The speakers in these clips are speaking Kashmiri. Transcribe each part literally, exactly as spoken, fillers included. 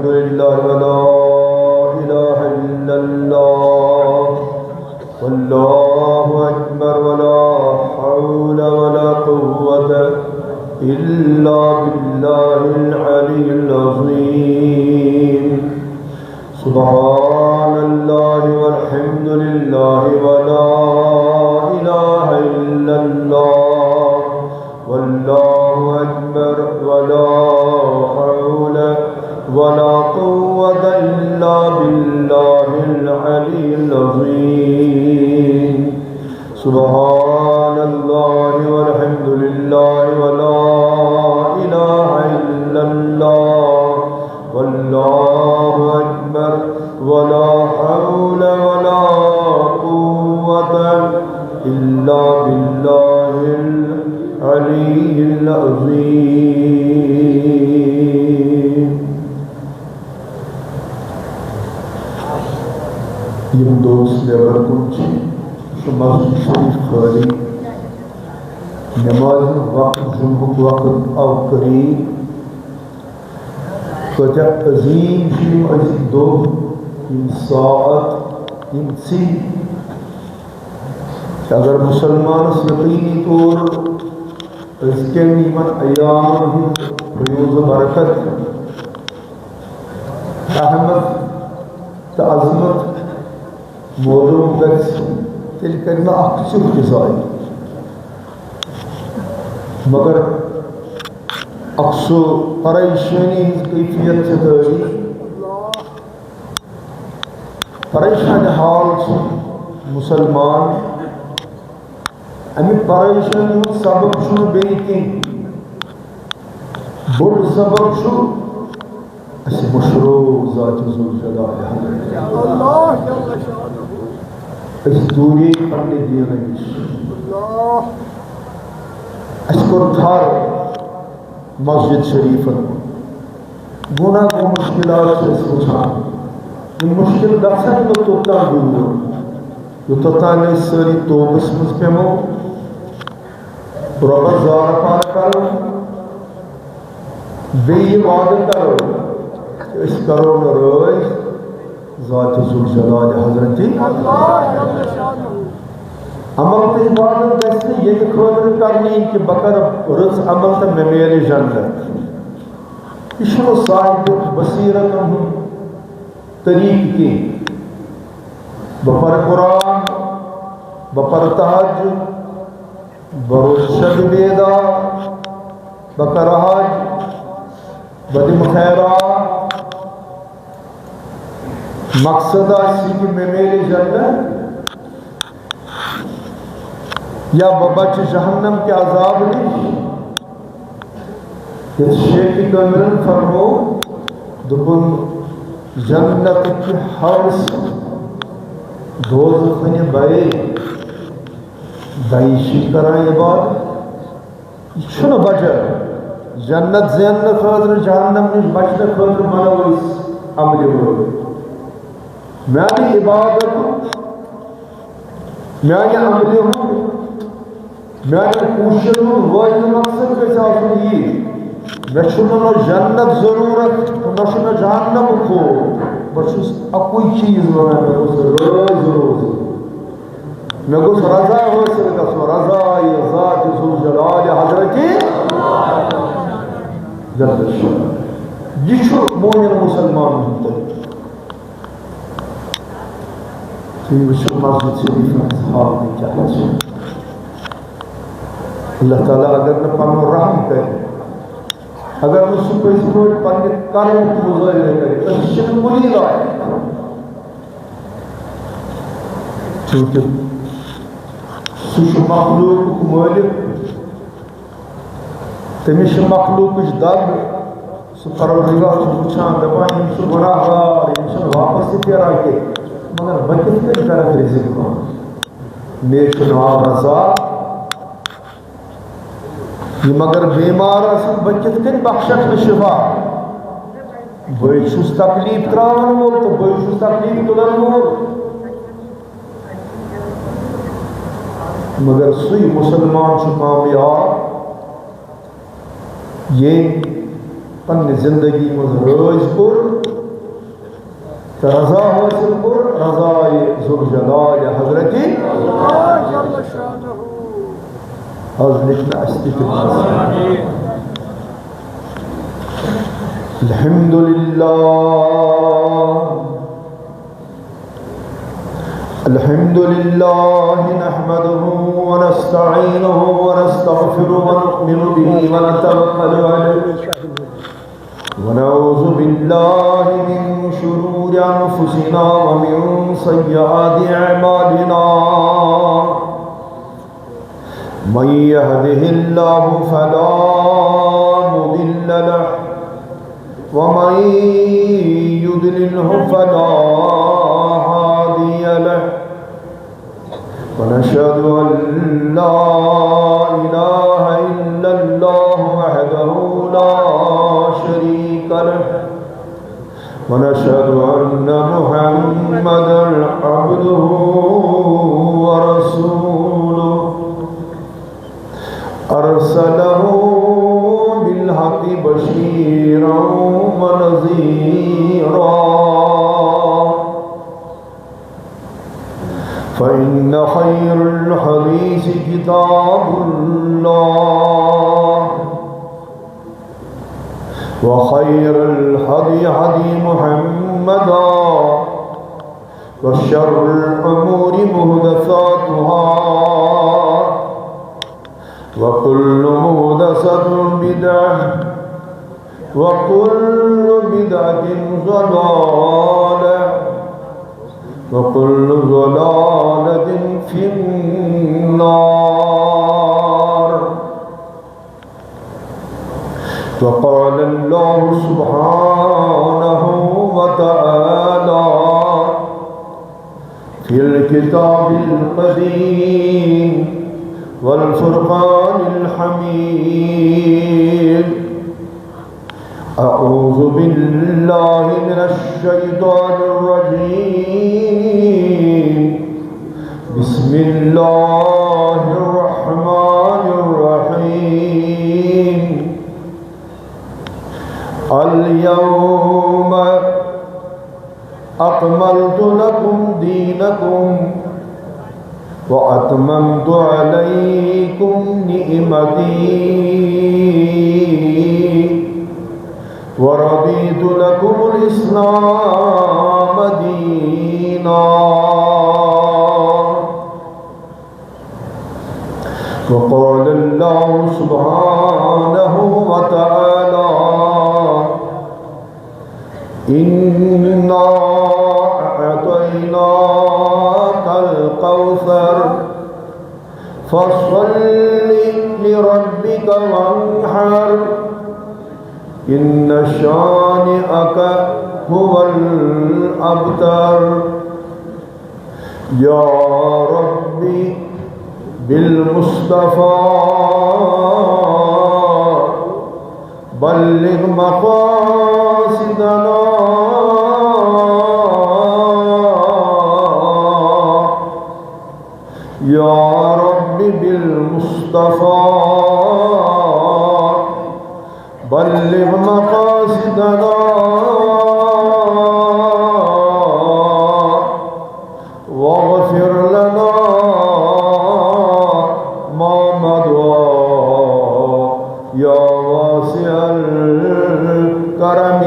الحمد لله ولا إله إلا الله والله أكبر ولا حول ولا قوة إلا بالله العلي العظيم. سبحان الله والحمد لله ولا إله إلا الله والله أكبر ولا حول ولا قوة إلا بالله العلي العظيم. سبحان الله والحمد لله ولا إله إلا الله والله أكبر ولا حول ولا قوة إلا بالله العلي العظيم. یِم دوس نٮ۪بر کُن چھِ، سُہ مسجد شریف خٲلی، نمازِ وقت، جمعُک وقت آو قریب۔ کۭتیٛاہ عظیٖم چھِ یِم أزِکۍ دۄہ، یِم ساعت، یِم ژِہۍ۔ اگر مُسلمانس یقیٖنی طور أزکٮ۪ن یِمن ایامن ہُنٛد فیوض و برکت، اہمیت تہٕ عظمت معلوم گژھِ، تیٚلہِ کرِ نہٕ اکھ ژیُر تہِ ضایع۔ مگر اکھ سُہ پریشٲنی ہٕنٛز کیفیت چھِ تٲریخ۔ پریشان حال چھُ مُسلمان۔ اَمہِ پریشٲنی ہُنٛد سبب چھُنہٕ بیٚیہِ کینٛہہ۔ بوٚڑ سبب چھُ اَسہِ مٔشرو ذاتِ ذوالجلال حضرت۔ اللہ جل شانہ۔ أسۍ دوٗرے پننہِ دیٖنہٕ نِش۔ اللہ۔ اَسہِ کوٚر تھر مسجد شریفن۔ گوٚو نا گوٚو، مُشکِلات چھِ أسۍ وٕچھان۔ یِم مُشکِل گژھن نہٕ توٚتام دوٗر، یوٚتتھ تام أسۍ سٲری توبس منٛز پیٚمو، رۄبس زارٕ پار کرو، بیٚیہِ یہِ وعدٕ کرو کہِ أسۍ کرو نہٕ رٲے ذاتِ ذوالجلال حضرت۔ عمل تہٕ عبادت گژھِ نہٕ ییٚمہِ خٲطرٕ کرنہِ کہِ بہٕ کرٕ رٕژ عمل تہٕ مےٚ میلہِ جنت۔ یہِ چھُنہٕ صاحب بصیرتن ہُنٛد طریقہٕ کینٛہہ۔ بہٕ پرٕ قرآن، بہٕ پرٕ تہجد، بہٕ روزٕ شب بیدار، بہٕ کرٕ حج، بہٕ دِمہٕ خیرات۔ مقصد آسہِ یہِ کہِ مےٚ میلہِ جنت، یا بہٕ بچہٕ جہنم کہِ عذاب نِش۔ یتھ شیخ کاملن فرمو، دوٚپُن، جنت کہِ حوص دوزخ نہِ بے، دَیہِ چھِ کران عبادت۔ یہِ چھُنہٕ بجر۔ جنت زیننہٕ خٲطرٕ، جہنم نِش بچنہٕ خٲطرٕ بناوو أسۍ عملہِ وٲلۍ۔ میانہِ عبادتُک، میانہِ عملہِ ہُنٛد، میانٮ۪ن کوٗششن ہُنٛد وٲحِد مقصد گژھِ آسُن یی، مےٚ چھُنہٕ نہ جنت ضروٗرت، نہ چھُ مےٚ جہنمُک خوف۔ بہٕ چھُس اَکُے چیٖز وَنان، مےٚ گوٚژھ رٲضۍ روزُن۔ مےٚ گوٚژھ رضا حٲصِل گژھُن، رضا یہِ ذاتِ ذوالجلال حضرتِ جل شانہ۔ یہِ چھُ مومن مُسلمانَن ہُنٛد طریٖقہٕ۔ تُہۍ وٕچھِو مسجد شریٖف ہٕنٛز حالت کیٛاہ چھِ۔ اللہ تعالیٰ اگر نہٕ پنُن رحم کرِ، اگر نہٕ سُہ پٔزۍ پٲٹھۍ پننہِ کرمُک مظٲہرٕ کرِ، أسۍ چھِنہٕ کُنی لایق۔ چونکہ سُہ چھُ مخلوقُک مٲلِک، تٔمِس چھِ مخلوقٕچ دگ۔ سُہ پروردگار چھُ وٕچھان، دَپان، یِم چھِ گۄناہگار، یِم چھِنہٕ واپس تہِ پھیران کینٛہہ، مگر بہٕ کِتھ کٔنۍ کَرَکھ رِزِق بنٛد؟ مےٚ چھُ ناو رزاق۔ یِم اگر بیمار آسن، بہٕ کِتھ کٔنۍ بخشکھ نہٕ شفا؟ بٕے چھُس تکلیف تراون وول تہٕ بٕے چھُس تکلیف تُلن وول۔ مگر سُے مسلمان چھُ کامیاب، ییٚمۍ پننہِ زندگی منٛز رٲضۍ کوٚر تہٕ رضا حٲصِل کوٚر رضایہِ ذوالجلال حضرت۔ حض لیکھنہٕ اَسہِ تہِ تِم۔ الحمد لله، الحمد لله نحمده ونستعينه ونستغفره ونؤمن به ونتوكل عليه ونعوذ بالله من شرور أنفسنا ومن سيئات أعمالنا. من يهده الله فلا مضل له ومن يضلله فلا هادي له. ونشهد أن لا إله إلا الله وحده لا شريك له. ونشهد أن محمدا عبده ورسوله. أرسله بالحق بشيرا ونذيرا. فإن خير الحديث كتاب الله، وخير الهدي هدي محمد، وشر الأمور محدثاتها، وكل محدثة بدعة، وكل بدعة ضلالة، وكل ضلالة في النار. وقال الله سبحانه وتعالى في الكتاب القديم والفرقان الحميد. أعوذ بالله من الشيطان الرجيم. بسم الله الرحمن الرحيم. اليوم أكملت لكم دينكم وأتممت عليكم نعمتي ورضيت لكم الإسلام دينا. وقال الله سبحانه وتعالى: إنا أعطيناك الكوثر، فصل لربك وانحر، إن شانئك هو الأبتر. يا رب بالمصطفى بلغ مقاصدنا. يا رب بالمصطفى بلغ مقاصدنا واغفر لنا ما مضى يا واسع الكرم.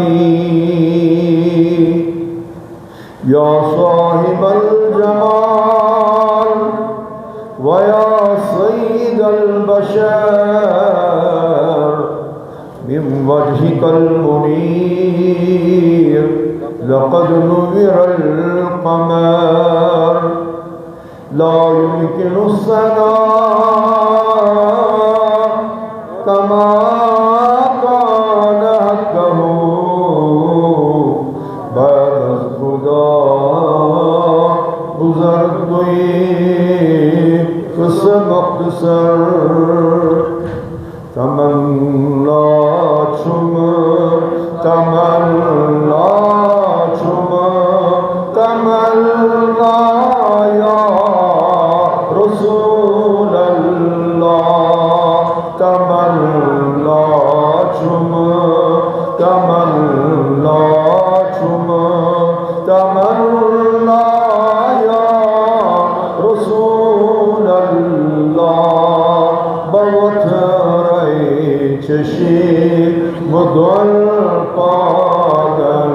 يا صاحب الجمال ويا سيد البشر، من وجهك المنير لقد نور القمر. لا يمكن الثناء كما كان حقه. بعد از خدا بزرگ توئی، قصه مختصر. تمنا چھم، تمنا چھم، تمنا یا رسول اللہ. تمنا یا رسول اللہ، بہٕ وۄتھرے چشم دۄن پادن،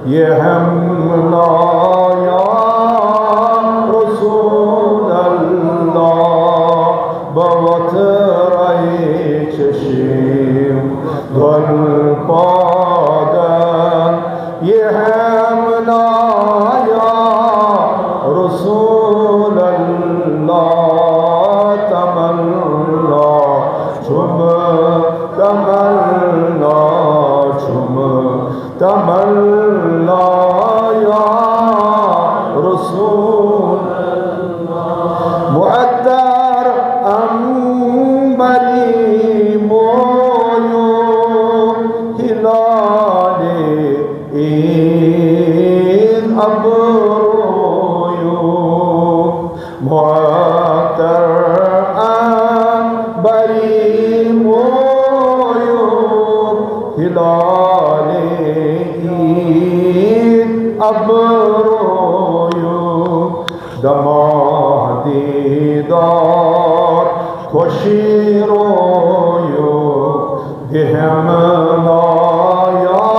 یہِ ہٮ۪مہٕ نا یا رسول اللہ، بہٕ وۄتھرے چشم دۄن پادن، یہِ ہٮ۪مہٕ نا یا رسول اللہ، تمنا چھُم، تمنا چھُم، تمنا یا رسول۔ معطر عنبری مویوم، ہلال عید ابرویوم، معطر عنبری مویوم، ہلال عید ابرویوم، دمہ دیدار خوشی رویوم، بہمنا یا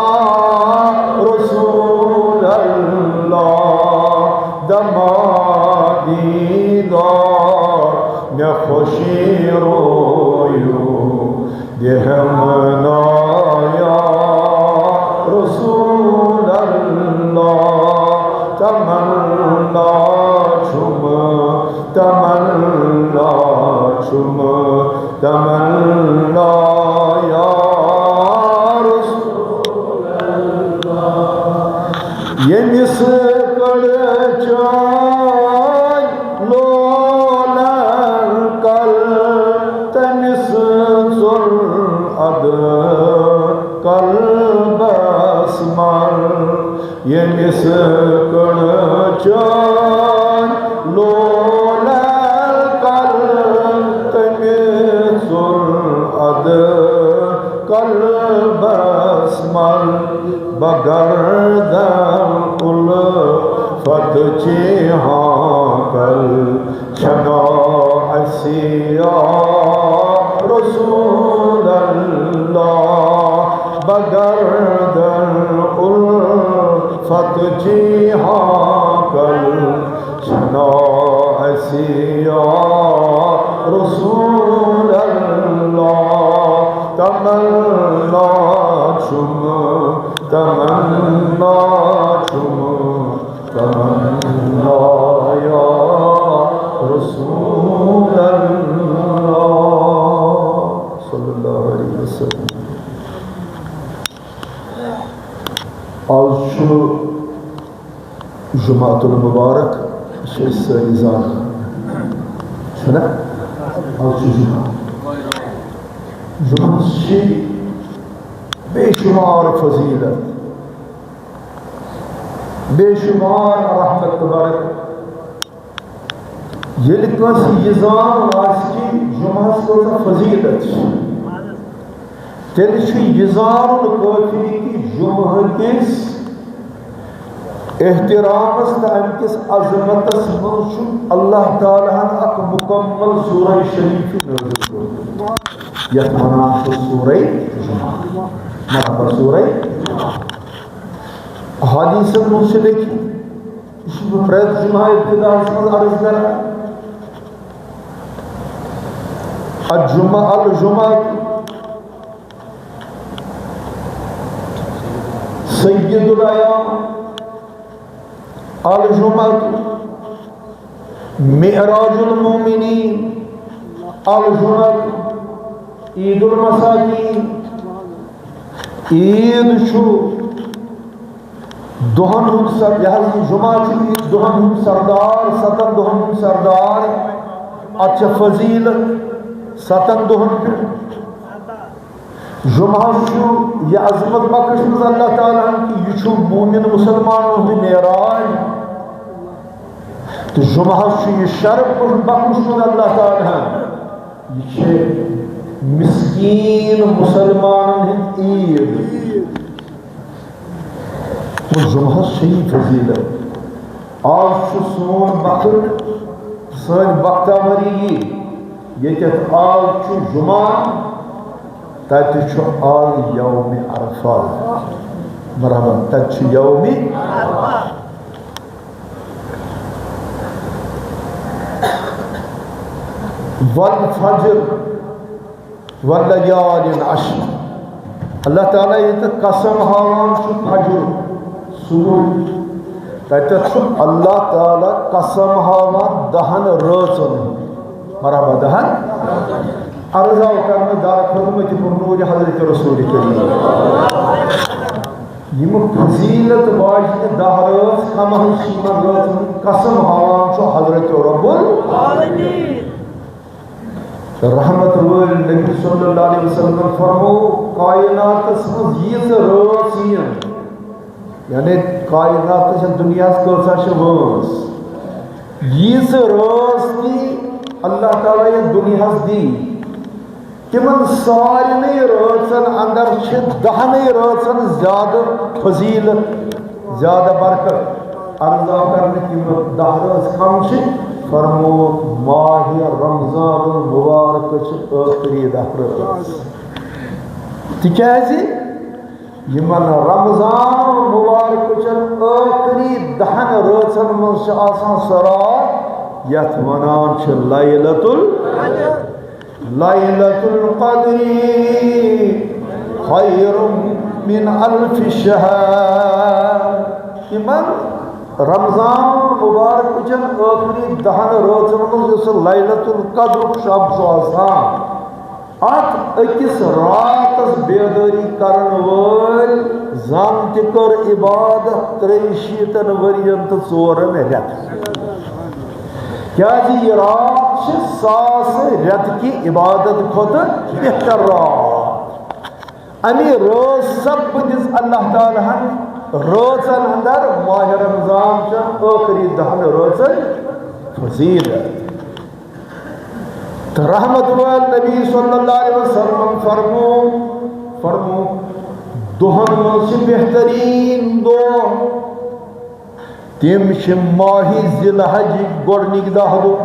رسول اللہ، دمہ دیدار مےٚ خوشی رویوم، بہمنا یا رسول اللہ، تمنا چھُم، تمنا چھُم، تمنا یا رسول اللہ۔ ییٚمِس کٔڑ چٲنۍ لولن کل، تٔمِس ژوٚل ادٕ قلبس مل۔ ییٚمِس کٔڑ چٲنۍ لولن کل، تٔمِس ژوٚل ادٕ قلبس مل۔ بہٕ گردن الفت چی ہانکل، چھنا اسی یا رسول اللہ، بہٕ گردن الفت چی ہانکل، چھنا اسی یا رسول اللہ، تمنا چھُم، تمنا چھُم، تمنا یا رسول اللہ، صلی اللہ علیہ وسلم۔ آز چھُ جمعۃ المبارک، چھِ أسۍ سٲری زانان، چھُنہ؟ آز چھُ جمعہ۔ جمعہ چھِ بے شمار فضیلت، بے شمار رحمت تہٕ برکت۔ ییٚلہِ کٲنٛسہِ یہِ زانُن آسہِ کہِ جمعس کۭژاہ فضیلت چھِ، تیٚلہِ چھُ یہِ زانُن کٲفی کہِ جمعہ کِس احترامس تہٕ امہِ کِس عظمتس منٛز چھُ اللہ تعالیٰ ہن اکھ مکمل سورہ شریف نٲزِل کوٚرمُت، یتھ ونان چھِ سورہ جمعہ۔ مرحبا، سورہ جمعہ۔ احادیثن منٛز چھُ لیکھِتھ، یہِ چھُس بہٕ پرٛٮ۪تھ جمعہ ابتداہس منٛز عرض کران۔ الجمعہ، الجمعہ سید الایام، الجمعہ معراج المومنین، الجمعہ عید المساکین۔ عید چھُ دۄہن ہُنٛد سر-، یہِ حظ یہِ جمعہ چھُ عید دۄہن ہُنٛد سردار، ستن دۄہن ہُنٛد سردار۔ اتھ چھےٚ فضیلت ستن دۄہن پٮ۪ٹھ۔ جمعہ چھُ یہِ عظمت بخشمٕژ اللہ تعالیٰ ہن کہِ یہِ چھُ مومن مسلمانن ہُنٛد معراج۔ تہٕ جمعہ چھُ یہِ شرف بخشمُت اللہ تعالیٰ ہن۔ یہِ چھِ مسکین مسلمانن ہٕنٛز عید۔ اور جمعہ چھِ یہِ فضیلت۔ آز چھُ سون وقت، سٲنۍ بختاوری یہِ، ییٚتٮ۪تھ آز چھُ جمعہ، تَتہِ چھُ آز یوم عرفہ۔ مرحبا، تَتہِ چھُ یوم۔ والفجر، واللیال عشر۔ اللہ تعالیٰ ییٚتہِ قسم ہاوان چھُ فجر، صبح، تَتٮ۪تھ چھُ اللہ تعالیٰ قسم ہاوان دَہَن رٲژَن۔ مرحبا، دَہَن۔ عرض آو کرنہٕ، در خدمت پر نور حضرت رسول کریم۔ یِم فضیلت واجنہِ دَہ رٲژ کم حظ چھِ یِمن رٲژن ہُنٛد قسم ہاوان چھُ حضرت رب العالمین۔ رحمت وٲلۍ نبی صلی اللہ علیہ وسلمن فرموو، کائناتس منٛز ییٖژٕ رٲژ یِن، یعنی کائناتس یتھ دُنیاہس کۭژاہ چھِ وٲنٛس، ییٖژٕ رٲژ تہِ اللہ تعالیٰ یتھ دُنیاہس دی، تِمن سارنٕے رٲژن اندر چھِ دَہنٕے رٲژن زیادٕ فضیلت، زیادٕ برکت۔ عرض آو کرنہٕ، تِم دَہ رٲژ کم چھِ؟ فرمووُکھ، ماہِ رمضان المبارک چھِ ٲخری دَہ رٲژ۔ تِکیازِ یِمن رمضان المبارک چٮ۪ن ٲخری دَہن رٲژن منٛز چھِ آسان سۄ راتھ یتھ ونان چھِ لیلۃ ال-، لیلۃ القدر خیر من الف شہر۔ یِمن رمضان المبارک چٮ۪ن ٲخری دَہن رٲژن منٛز یُس لیلۃ القدرُک شب چھُ آسان، اتھ أکِس راتس بیدٲری کرن وٲلۍ زن تہِ کٔر عبادت ترٛیٚیہِ شیٖتن ؤرین تہٕ ژورن رٮ۪تن۔ کیازِ یہِ رات چھِ ساس رٮ۪تہٕ کہِ عبادت کھۄتہٕ بہتر رات۔ امی رٲژ سپدِس اللہ تعالیٰ ہن رٲژن اندر ماہِ رمضان چٮ۪ن ٲخری دَہن رٲژن فضیلت۔ تہٕ رحمت وٲلۍ نبی صلی اللہ علیہ وسلم فرمو، فرمو، دۄہن منٛز چھِ بہتریٖن دۄہ، تِم چھِ ماہِ ذی الحجٕکۍ گۄڈٕنِکۍ دَہ دۄہ،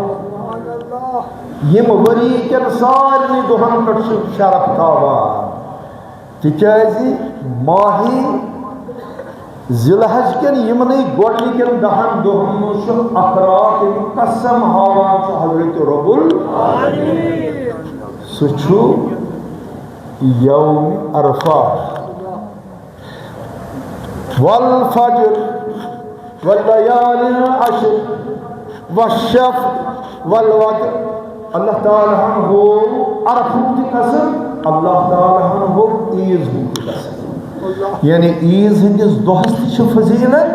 یِم ؤری کٮ۪ن سارنٕے دۄہن پٮ۪ٹھ چھِ شرف تھاوان۔ تِکیازِ ماہِ ذی الحج کٮ۪ن یِمنٕے گۄڈٕنِکٮ۪ن دَہن دۄہن منٛز چھُ اکھ راتھ ییٚمیُک قسم ہاوان چھُ حضرت رب ال-، سُہ چھُ یوم عرفہ۔ والفجر، واللیال عشر، والشفع والوتر۔ اللہ تعالیٰ ہن ہوو عرفُک تہِ قسم، اللہ تعالیٰ ہن ہوو عیٖز ہُنٛد تہِ قسم۔ یعنی عیٖز ہٕنٛدِس دۄہس تہِ چھِ فضیلت،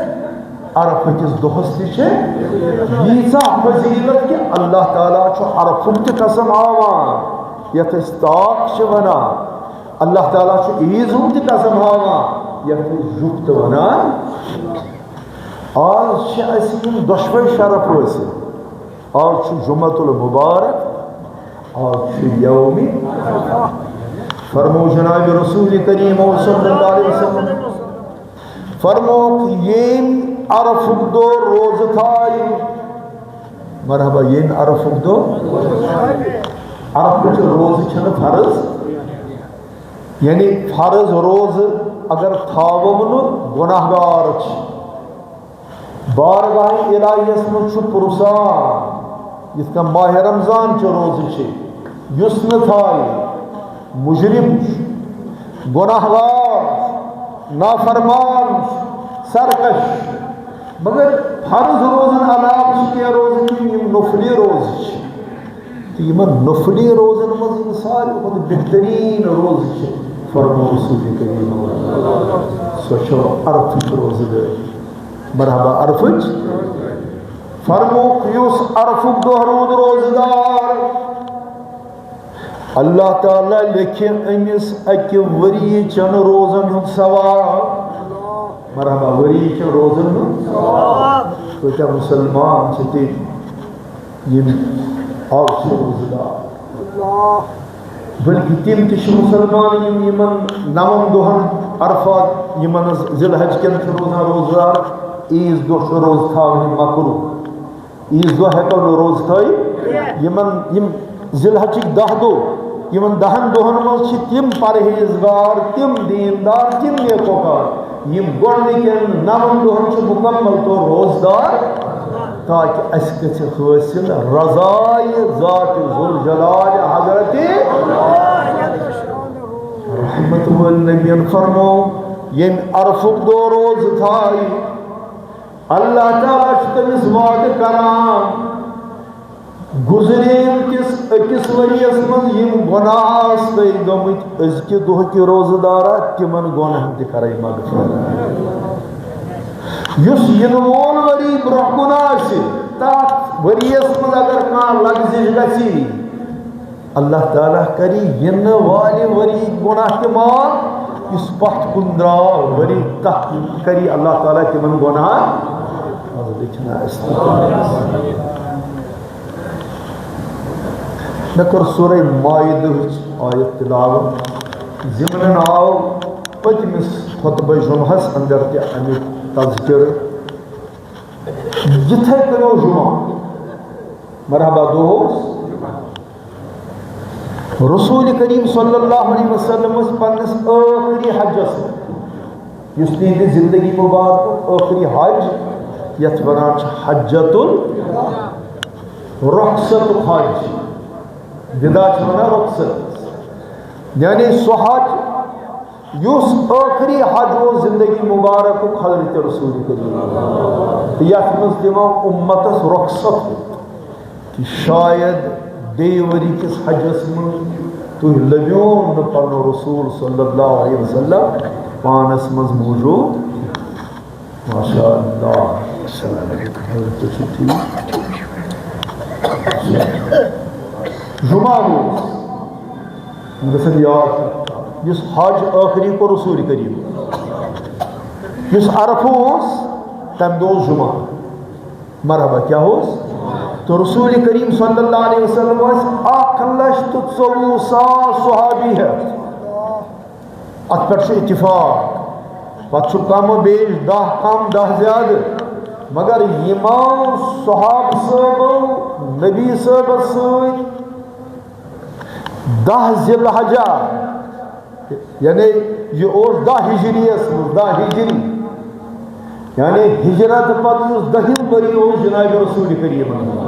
عرفہٕ کِس دۄہس تہِ چھِ ییٖژاہ فضیلت کہِ اللہ تعالیٰ چھُ عرفُک تہِ قسم ہاوان، یتھ أسۍ طاق چھِ ونان۔ اللہ تعالیٰ چھُ عیٖز ہُنٛد تہِ قسم ہاوان، یتھ أسۍ زُو تہِ ونان۔ آز چھِ اَسہِ یِم دۄشوے شرف حٲصِل۔ آز چھُ جمعۃ المبارک، آز چھُ یوم۔ فرمو جناب رسول کریم صلی اللہ علیہ وسلم، فرمووُکھ، ییٚمۍ عرفُک دۄہ روزٕ تھایہِ، مرحبا، ییٚمۍ عرفُک دۄہ، عرفٕچ روزٕ چھَنہٕ فرض، یعنی فرض روزٕ اگر تھاوو نہٕ، گۄناہ گار چھِ۔ بارگاہ الٰہیَس منٛز چھُ پُرسان، یِتھ کٔنۍ ماہِ رمضان چہِ روزٕ چھِ، یُس نہٕ تھایہِ، مُجرِم چھُ، گۄناہ گار، نافرمان چھُ، سرکش۔ مگر فرض روزن علاوٕ چھِ کینٛہہ روزٕ تِم، یِم نفلی روزٕ چھِ۔ تہٕ یِمن نفلی روزن منٛز یِم ساروی کھۄتہٕ بہتریٖن روزٕ چھِ، فرموو رسول کریم، سۄ چھِ عرفٕچ روزٕ دٲری۔ مرحبا عرفٕچ۔ فرمووُکھ، یُس عرفُک دۄہ روٗد روزٕ دار، اللہ تعالیٰ لیکھِ أمِس اَکہِ ؤریہِ چٮ۪ن روزن ہُنٛد ثواب۔ مرحبا، ؤریہِ چٮ۪ن روزن ہُنٛد ثواب۔ کۭتیٛاہ مُسلمان چھِ تِم، یِم آز چھِ روزٕ دار، بلکہِ تِم تہِ چھِ مُسلمان، یِم یِمن نَوَن دۄہن عرفات، یِمن ذی الحج کٮ۪ن چھُ روزان روزدار، عیٖذ دۄہ چھُ روزٕ تھاونہِ مکروہ۔ عیٖذ دۄہ ہٮ۪کو نہٕ روزٕ تھٲوِتھ۔ یِمن، یِم ذی الحجٕکۍ دَہ دۄہ، یِمن دَہن دۄہن منٛز چھِ تِم پرہیزگار، تِم دیٖندار، تِم نیکوکار، یِم گۄڈٕنِکٮ۪ن نَوَن دۄہن چھِ مُکمل طور روزدار، تاکہِ اَسہِ گژھِ حٲصِل رضایہِ ذاتِ ذوالجلال حضرت۔ رحمت وٲلۍ نبیَن فرموو، ییٚمۍ عرفُک دۄہ روزٕ تھایہِ، اللہ تعالیٰ چھُ تٔمِس وعدٕ کران، گُزریمتِس أکِس ؤرِیَس منٛز یِم گۄناہ آسنَے گٔمٕتۍ أزکہِ دۄہٕکہِ روزٕ دارا، تِمن گۄناہن تہِ کرے مغفرت۔ یُس یِنہٕ وول ؤری برونٛہہ کُن آسہِ، تَتھ ؤرِیَس منٛز اگر کانٛہہ لغزِش گژھِ، اللہ تعالیٰ کرِ یِنہٕ والہِ ؤری گۄناہ تہِ معاف، یُس پتھ کُن درٛاو ؤری، تَتھ کرِ اللہ تعالیٰ تِمن گۄناہن۔ آز لیکھِ نہ اَسہِ تہِ۔ مےٚ کٔر سورہ مائدہٕچ آیت تلاوت، ضمنن آو پٔتمِس خطبہ جمعہس اندر تہِ امیُک تذکرٕ۔ یِتھے کٔنۍ اوس جمعہ، مرحبا، دۄہ اوس۔ رسول کریم صلی اللہ علیہ وسلم ٲسۍ پننِس ٲخری حجس منٛز، یُس تِہنٛدِ زندگی مبارکُک ٲخری حج، یتھ ونان چھِ حجۃ ال-، رخصتُک حج، وداع چھِ ونان رخصت، یعنی سُہ حج یُس ٲخری حج اوس زندگی مبارکُک حضرت رسول کریم، تہٕ یتھ منٛز تِمو اُمتس رخصت ہیوٚت۔ تہٕ شاید بیٚیہِ ؤری کِس حجس منٛز تُہۍ لٔبِو نہٕ پنُن رسول صلی اللہ علیہ وسلم پانس منٛز موجود۔ ماشاء اللہ۔ السلام علیکم۔ حضرت، تُہۍ چھِو ٹھیٖک؟ جمعہ اوس۔ یِم گژھن یاد تھاوٕنۍ۔ یُس حج ٲخری کوٚر رسول کریم، یُس عرفہٕ اوس، تَمہِ دۄہ اوس جمعہ۔ مرحبا، کیٛاہ اوس؟ تہٕ رسول کریم صلی اللہ علیہ وسلم ٲسۍ اکھ لچھ تہٕ ژوٚوُہ ساس صحابی ہٮ۪تھ۔ اتھ پٮ۪ٹھ چھُ اتفاق۔ پتہٕ چھُ کم و بیش، دَہ کم، دَہ زیادٕ۔ مگر یِمو صحابہٕ صٲبو نبی صٲبس سۭتۍ دَہ ذی الحجہ، یعنی یہِ اوس دَہ ہجریَس منٛز، دَہ ہجری، یعنی ہجرت پتہٕ یُس دٔہِم ؤری اوس جناب رسول کریمن،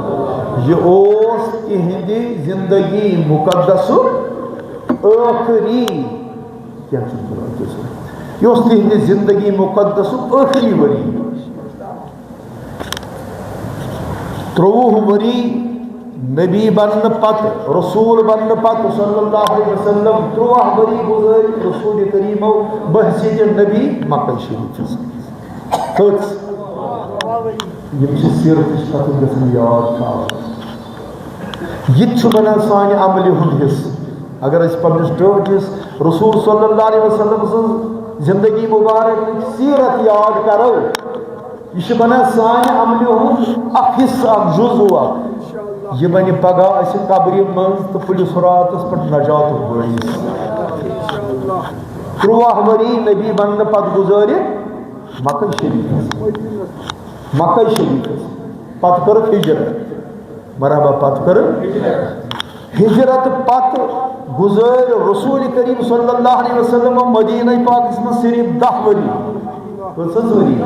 یہِ اوس تِہنٛدِ زندگی مقدسُک ٲخری، کینٛہہ چھُنہٕ پرواے، تُہۍ سمجھِو۔ یہِ اوس تِہنٛدِ زندگی مقدسُک ٲخری ؤری۔ ترٛۆوُہ ؤری نبی بننہٕ پتہٕ، رسول بننہٕ پتہٕ صلی اللہ علیہ وسلم، ترٛۆوُہ ؤری گُزٲرۍ رسول کریمو بحیثیت نبی مکہ شریفس منٛز۔ کٔژ؟ یِم چھِ سیرتٕچ کتھٕ گژھان یاد تھاوٕنۍ۔ یہِ تہِ چھُ بنان سانہِ عملہِ ہُنٛد حصہٕ۔ اگر أسۍ پننِس ٹٲٹھِس رسول صلی اللہ علیہ وسلم سٕنٛز زندگی مبارک سیرت یاد کرو، یہِ چھُ بنان سانہِ عملہِ ہُنٛد اکھ حصہٕ، اکھ جزو اکھ۔ یہِ بنہِ پگاہ اسہِ قبرِ منٛز تہٕ پُلہِ صراطس پٮ۪ٹھ نجاتُک بٲعث۔ ترٛۆوُہ ؤری نبی بننہٕ پتہٕ گُزٲرِتھ مکہ شریفس، مکہ شریفس، پتہٕ کٔرٕکھ ہجرت۔ مرحبا، پتہٕ کٔرٕکھ۔ ہجرت پتہٕ گُزٲرۍ رسول کریم صلی اللہ علیہ وسلم مدینہ پاکس منٛز صرف دَہ ؤری۔ کٔژ حظ ؤری؟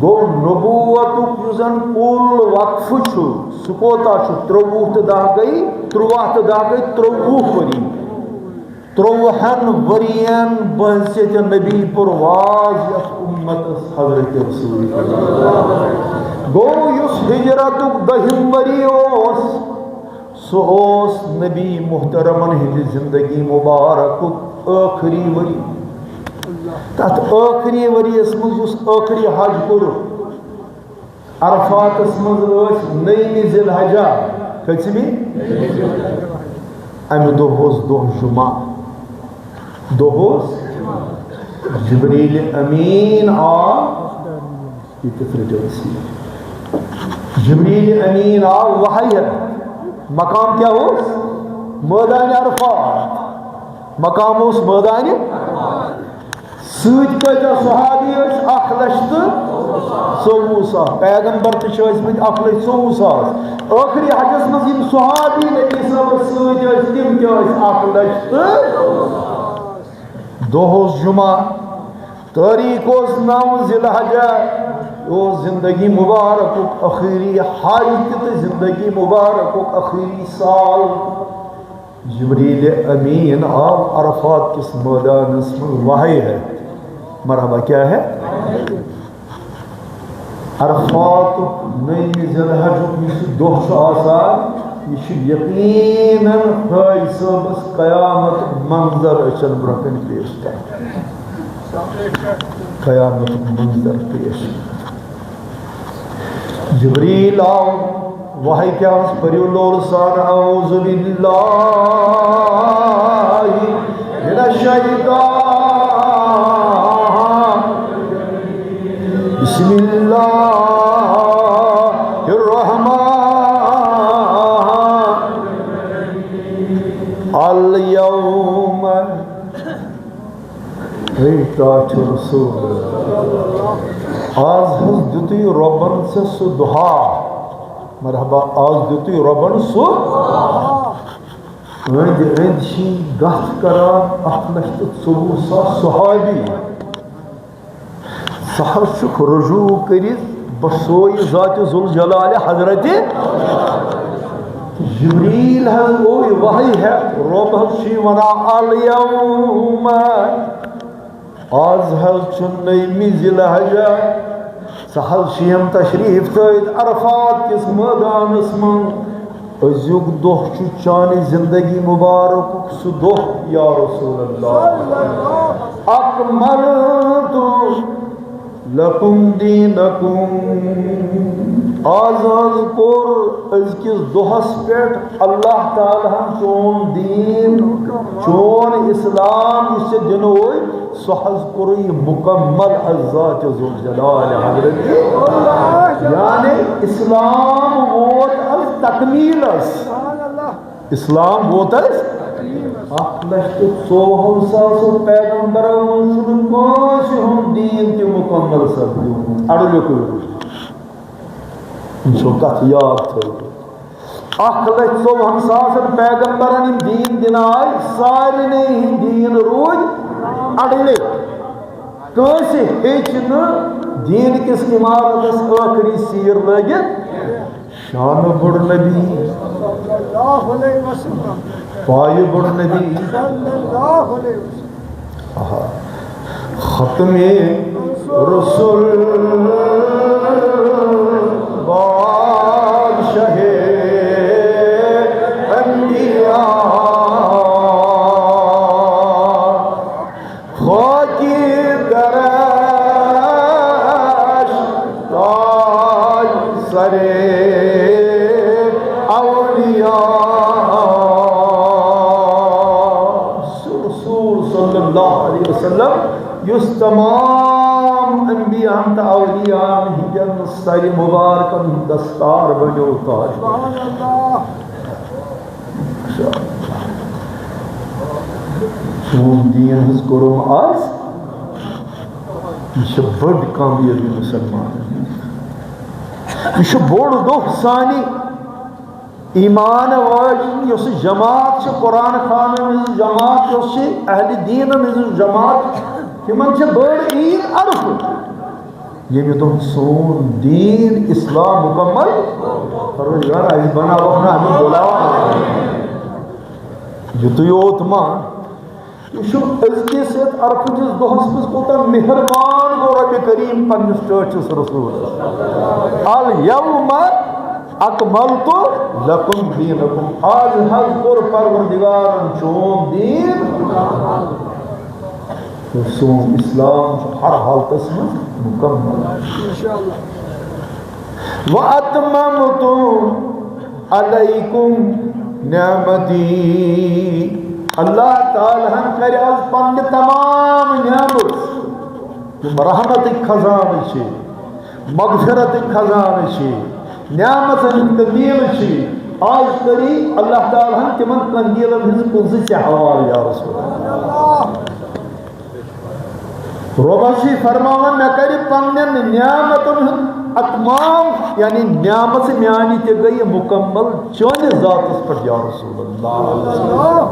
گوٚو نبوتُک یُس زن کُل وقفہٕ چھُ، سُہ کوتاہ چھُ؟ ترٛۆوُہ تہٕ دَہ گٔے، ترٛۆوُہ تہٕ دَہ گٔے ترٛۆوُہ ؤری۔ ترٛۆوُہن ؤرین بحیثیت نبی پرواز یتھ امتس حضرت رسول۔ گوٚو یُس ہجرتُک دٔہِم ؤری اوس، سُہ اوس نبی محترمن ہٕنٛدِ زندگی مبارکُک ٲخری ؤری۔ تتھ ٲخری ؤریس منٛز یُس ٲخری حج کوٚرُکھ، عرفاتس منٛز ٲسۍ نٔیمہِ ذی الحجہ۔ کٔژمہِ؟ امہِ دۄہ اوس دۄہ جمعہ۔ دۄہ اوس، جبریل امین آو، یہِ تہِ پھرٹیو أسی۔ جبریل امین آو وحی ہٮ۪تھ۔ مقام کیٛاہ اوس؟ مٲدانِ عرفات۔ مقام اوس مٲدانِ۔ سۭتۍ کۭتیٛاہ صحابی ٲسۍ؟ اَکھ لَچھ تہٕ ژوٚوُہ ساس۔ پیغمبر تہِ چھِ ٲسۍمٕتۍ اَکھ لَچھ ژوٚوُہ ساس۔ ٲخری حجَس منٛز یِم صحابی نبی صٲبَس سۭتۍ ٲسۍ، تِم تہِ ٲسۍ اَکھ لَچھ تہٕ۔ دۄہ اوس جمعہ، تٲریٖخ اوس نَو ذی الحجہ، یہِ اوس زندگی مبارکُک ٲخری حج تہِ تہٕ زندگی مبارکُک ٲخری سال۔ جبریل امین آو عرفات کِس مٲدانس منٛز وحی ہٮ۪تھ۔ مرحبا، کیٛاہ ہٮ۪تھ؟ عرفاتُک نٔیمہِ ذی الحجُک یُس یہِ دۄہ چھُ آسان، یہِ چھُ یقیناً حٲج صٲبس قیامتُک منظر أچھن برٛونٛہہ کنہِ پیش کران۔ قیامتُک منظر پیش۔ جبریل آو، وحی کیٛاہ ٲس؟ پٔرِو لول سان، اعوذ باللہ من الشیطان، بسم اللہ الرحمن الیوم۔ ہے ٹاٹھ رسول، آز حظ دیُتُے رۄبن ژےٚ سُہ دۄہا۔ مرحبا، آز دیُتُے رۄبن سُہ۔ أنٛدۍ أنٛدۍ چھِ گژھ کران اَکھ لَچھ تہٕ ژوٚوُہ ساس صحابی۔ سُہ حظ چھُکھ رجوع کٔرِتھ بہٕ سوے ذاتِ ذوالجلالِ حضرتِ جبریل حظ گوٚو وحی ہٮ۪تھ، رۄب حظ چھُے وَنان، الیوم، آز حظ چھُ نٔیمہِ ذی الحجہ، ژٕ حظ چھِ یِم تشریٖف تھٲوِتھ عرفات کِس مٲدانَس منٛز۔ أزیُک دۄہ چھُ چانہِ زندگی مبارکُک سُہ دۄہ، یا رسول اللہ۔ اکملت لکم دینکم۔ آز حظ کوٚر أزکِس دۄہس پٮ۪ٹھ اللہ تعالیٰ ہن چون دیٖن، چون اسلام یُس ژےٚ دِنووُے، سُہ حظ کوٚرُے مکمل از ذاتِ ذوالجلال حضرت۔ یعنی اسلام ووت از تکمیلس۔ اسلام ووت از اکھ لچھ تہٕ ژوٚوُہو ساسو پیغمبرو منٛز چھُنہٕ کٲنٛسہِ ہُنٛد دیٖن تہِ مکمل سپدیومُت۔ اڑٕ لیوٚکھُے روٗد۔ یہِ چھو کتھ یاد تھٲوِو۔ اکھ لچھ ژوٚوُہن ساسن پیغمبرن یِم دیٖن دِنہٕ آے، سارنٕے ہٕنٛدۍ دیٖن روٗدۍ اڑٕلے۔ کٲنٛسہِ ہیٚچ نہٕ دیٖن کِس عمارتس ٲخری سیٖر لٲگِتھ۔ شانہٕ بوٚڑ نبی، پایہٕ بوٚڑ نبی۔ آہا۔ ختم رسل، بادشاہ انبیاء، خاکی درش تاج سر اولیاء۔ سُہ رسول صلی اللہ علیہ وسلم یُس تمام انبیاءن تہٕ اولیاءن ہٕنٛدٮ۪ن سرِ مبارکن ہُنٛد دستار بنیو تاج۔ سون دیٖن حظ کوٚرُم آز۔ یہِ چھِ بٔڑ کامیٲبی مُسلمانَن ہٕنٛز۔ یہِ چھُ بوٚڑ دۄہ سانہِ ایمان واجٮ۪ن، یۄس جماعت چھِ، قرآن خوانَن ہٕنٛز جماعت یۄس چھِ، اہلِ دیٖنَن ہٕنٛز جماعت، تِمَن چھِ بٔڑ عیٖد عرفہٕ۔ ییٚمہِ دۄہ سون دیٖن اسلام مکمل، پروردگار، اَسہِ بناوَکھ نہٕ اَمیُک غلام۔ یُتُے یوت ما، یہِ چھُ أزکِس یَتھ عرفہٕ کِس دۄہَس منٛز کوٗتاہ مہربان گوٚو رۄبِ کریٖم پنٛنِس ٹٲٹھِس رسوٗلَس۔ الیوم اکملت لکم دینکم، آز حظ کوٚر پروردگارَن چون دیٖن۔ تہٕ سون اسلام چھُ ہر حالتس منٛز مکمل۔ وَأَتْمَمْتُ عَلَيْكُمْ نِعْمَتِي۔ اللہ تعالیٰ ہن کرِ آز پننہِ تمام نعمت، یِم رحمتٕکۍ خزانہٕ چھِ، مغفرتٕکۍ خزانہٕ چھِ، نعمتن ہٕنٛدۍ قندیل چھِ، آز کٔری اللہ تعالیٰ ہن تِمن قندیلن ہٕنٛز پٕنٛزٕ ژےٚ حوالہٕ، یا رسول اللہ۔ رۄبَس چھُ فرماوان، مےٚ کَرِ پننٮ۪ن نعمتن ہُنٛد اتمام، یعنی نعمت میانہِ تہِ گٔیہِ مکمل چٲنِس ذاتس پٮ۪ٹھ یا رسول اللہ۔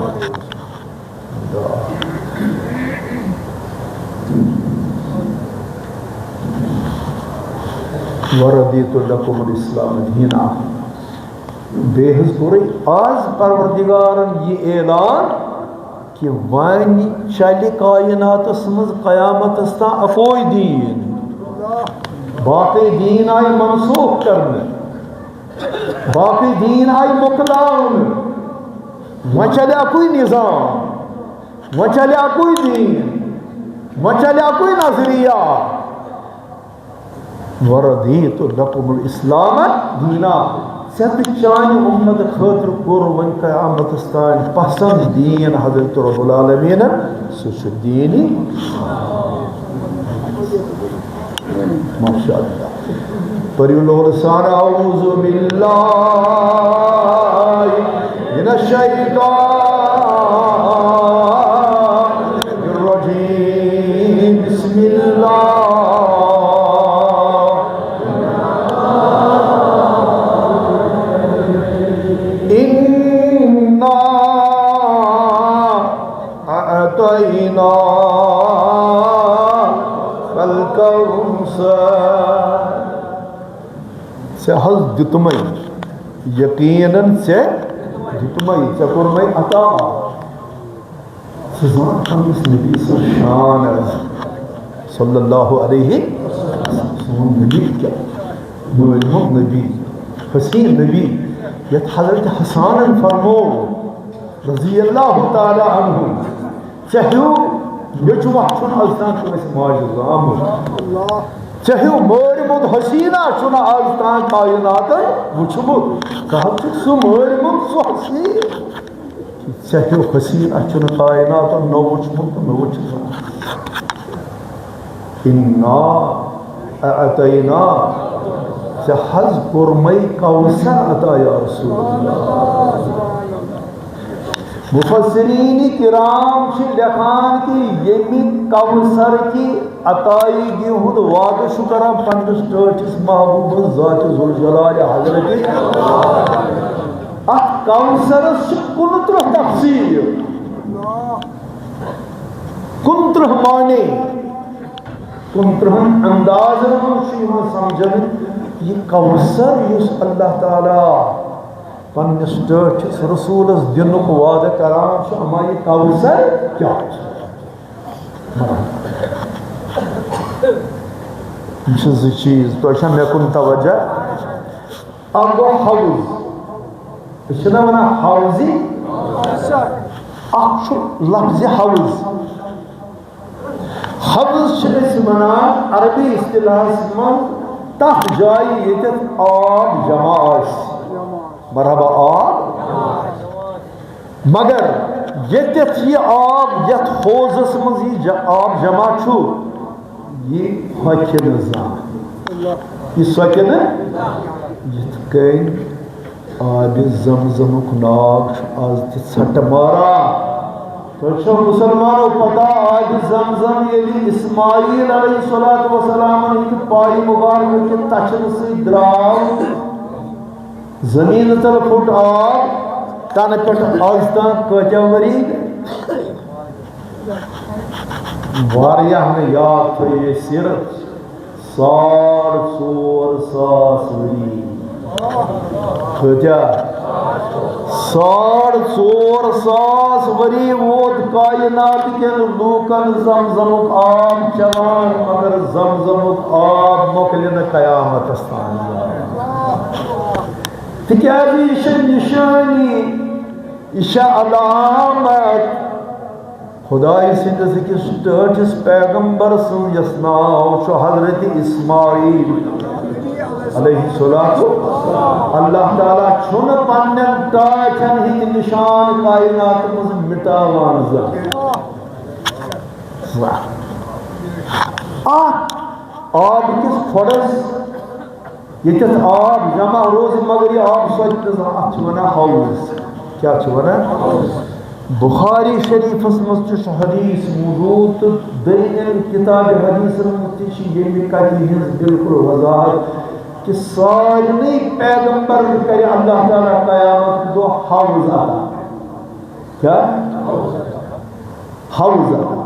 ورضیت لکم الاسلام دینا۔ بیٚیہِ حظ کوٚرُے آز پروردگارن یہِ اعلان کہِ وۄنۍ چلہِ کائناتس منٛز قیامتس تام اکوے دیٖن۔ باقٕے دیٖن آیہِ منسوخ کرنہٕ، باقٕے دیٖن آیہِ مۄکلاونہٕ۔ وۄنۍ چلہِ اکُے نظام، وۄنۍ چلہِ اکُے دیٖن، وۄنۍ چلہِ اکُے نظریہ۔ ورضیت لکم الاسلام دینا۔ ژےٚ تہٕ چانہِ اُمت خٲطرٕ کوٚر وۄنۍ قیامتس تام پسند دیٖن حضرت رب العالمینن، سُہ چھُ دیٖنی۔ ماشاء اللہ۔ پٔرِو لوگو سان، اعوذ باللہ من الشیطان الرجیم۔ بسم اللہ۔ انا اعطیناک الکوثر۔ ژےٚ حظ دیُتمَے، یقیناً ژےٚ دیُتمَے، ژےٚ کوٚرمَے عطا۔ ژٕ زانکھ پننِس نبی سٕنٛز شان حظ، صلی اللہ علیہ وسلم۔ سون نبی کیٛاہ؟ مٲلۍ ہُنٛد نبی، حسین نبی، یتھ حضرت حسانن فرموو، رضی اللہ تعالیٰ عنہ، ژےٚ ہیوٗ نیٚچوٗ اکھ چھُنہٕ از تام کٲنٛسہِ ماجہِ زامُت۔ ژےٚ ہیوٗ مٲرۍ موٚنٛد حسینہ چھُنہٕ از تام کائناتن وُچھمُت۔ ژٕ حظ چھُکھ سُہ مٲرۍ موٚنٛد، سُہ حسین۔ ژےٚ ہیوٗ حسینہ چھُنہٕ کائناتن نہ وُچھمُت تہٕ نہ وُچھِ زانٛہہ۔ انا اعطینا، ژےٚ حظ کوٚرمَے کوثر عطا یا رسول اللہ۔ مفسرین کرام چھِ لیکھان کہِ ییٚمہِ کوثر کہِ عطایگی ہُنٛد وعدٕ چھُ کران پننِس ٹٲٹھِس محبوبس ذات ذوالجلال حضرت، اتھ کوثرس چھِ کُنترٕہ تفسیر، کُنترٕہ معنی، کُنترٕہن اندازن منٛز چھُ یِوان سمجھنہٕ یہِ کوثر یُس اللہ تعالیٰ پننِس ٹٲٹھِس رسولس دِنُک وعدٕ کران چھُ، اما یہِ کوثر کیٛاہ چھُ؟ یِم چھِ زٕ چیٖز، تۄہہِ چھا مےٚ کُن توجہ؟ اکھ گوٚو حوض، أسۍ چھِنہ ونان حوضی، اکھ چھُ لفظِ حوض۔ حوض چھِ أسۍ وَنان عربی اصطلاحس منٛز تَتھ جایہِ ییٚتٮ۪تھ آب جمع آسہِ۔ مرحبا، آب۔ مگر ییٚتٮ۪تھ یہِ آب، یَتھ حوضس منٛز یہِ ج-، آب جمع چھُ، یہِ ہۄکھِ نہٕ زانٛہہ۔ یہِ سۄکہِ نہٕ، یِتھ کٔنۍ آبِ زمزمُک ناگ چھُ آز تہِ ژھٹہٕ ماران۔ تۄہہِ چھو مُسلمانو پتہ، آبِ زمزم ییٚلہِ اسماعیل علیہ الصلوۃ والسلامن ہٕنٛدِ پایہِ مُبارکہٕ کہِ تچھنہٕ سۭتۍ درٛاو زٔمیٖنہٕ تل پھُٹ آب، تنہٕ پٮ۪ٹھ آز تام کۭتیاہ ؤری گٔے؟ واریاہ نہٕ یاد تھٲیِو سیٖرت۔ ساڑ ژور ساس ؤری۔ کۭتیاہ؟ ساڑ ژور ساس ؤری ووت کائنات کٮ۪ن لوٗکن زمزمُک آب چٮ۪وان، مگر زمزمُک آب مۄکلہِ نہٕ قیامتس تام۔ تِکیازِ یہِ چھےٚ نِشٲنی، یہِ چھےٚ علامت۔ خدایہِ سٕنٛدِس أکِس ٹٲٹھِس پیغمبر سُنٛد یَس ناو چھُ حضرت اسماعیل علیہ الصلوۃ، اللہ تعالیٰ چھُنہٕ پننٮ۪ن ٹاٹھٮ۪ن ہٕنٛدۍ نِشان کائنات منٛز مٹاوان زانٛہہ۔ اَتھ آب کِس کھۄڈس ییٚتٮ۪تھ آب جمع روزِ، مگر یہِ آب سۄتہِ نہٕ زانٛہہ، اَتھ چھِ وَنان حوض۔ کیٛاہ چھِ وَنان؟ بخاری شریفس منٛز تہِ چھُ حدیث موجود تہٕ دوٚیمٮ۪ن کتاب حدیثن منٛز تہِ چھِ ییٚمہِ کتھِ ہٕنٛز بالکل وضاحت کہِ سارنٕے پیغمبرن کرِ اللہ تعالیٰ قیامت دۄہ حوض عطا۔ کیٛاہ؟ حوض عطا۔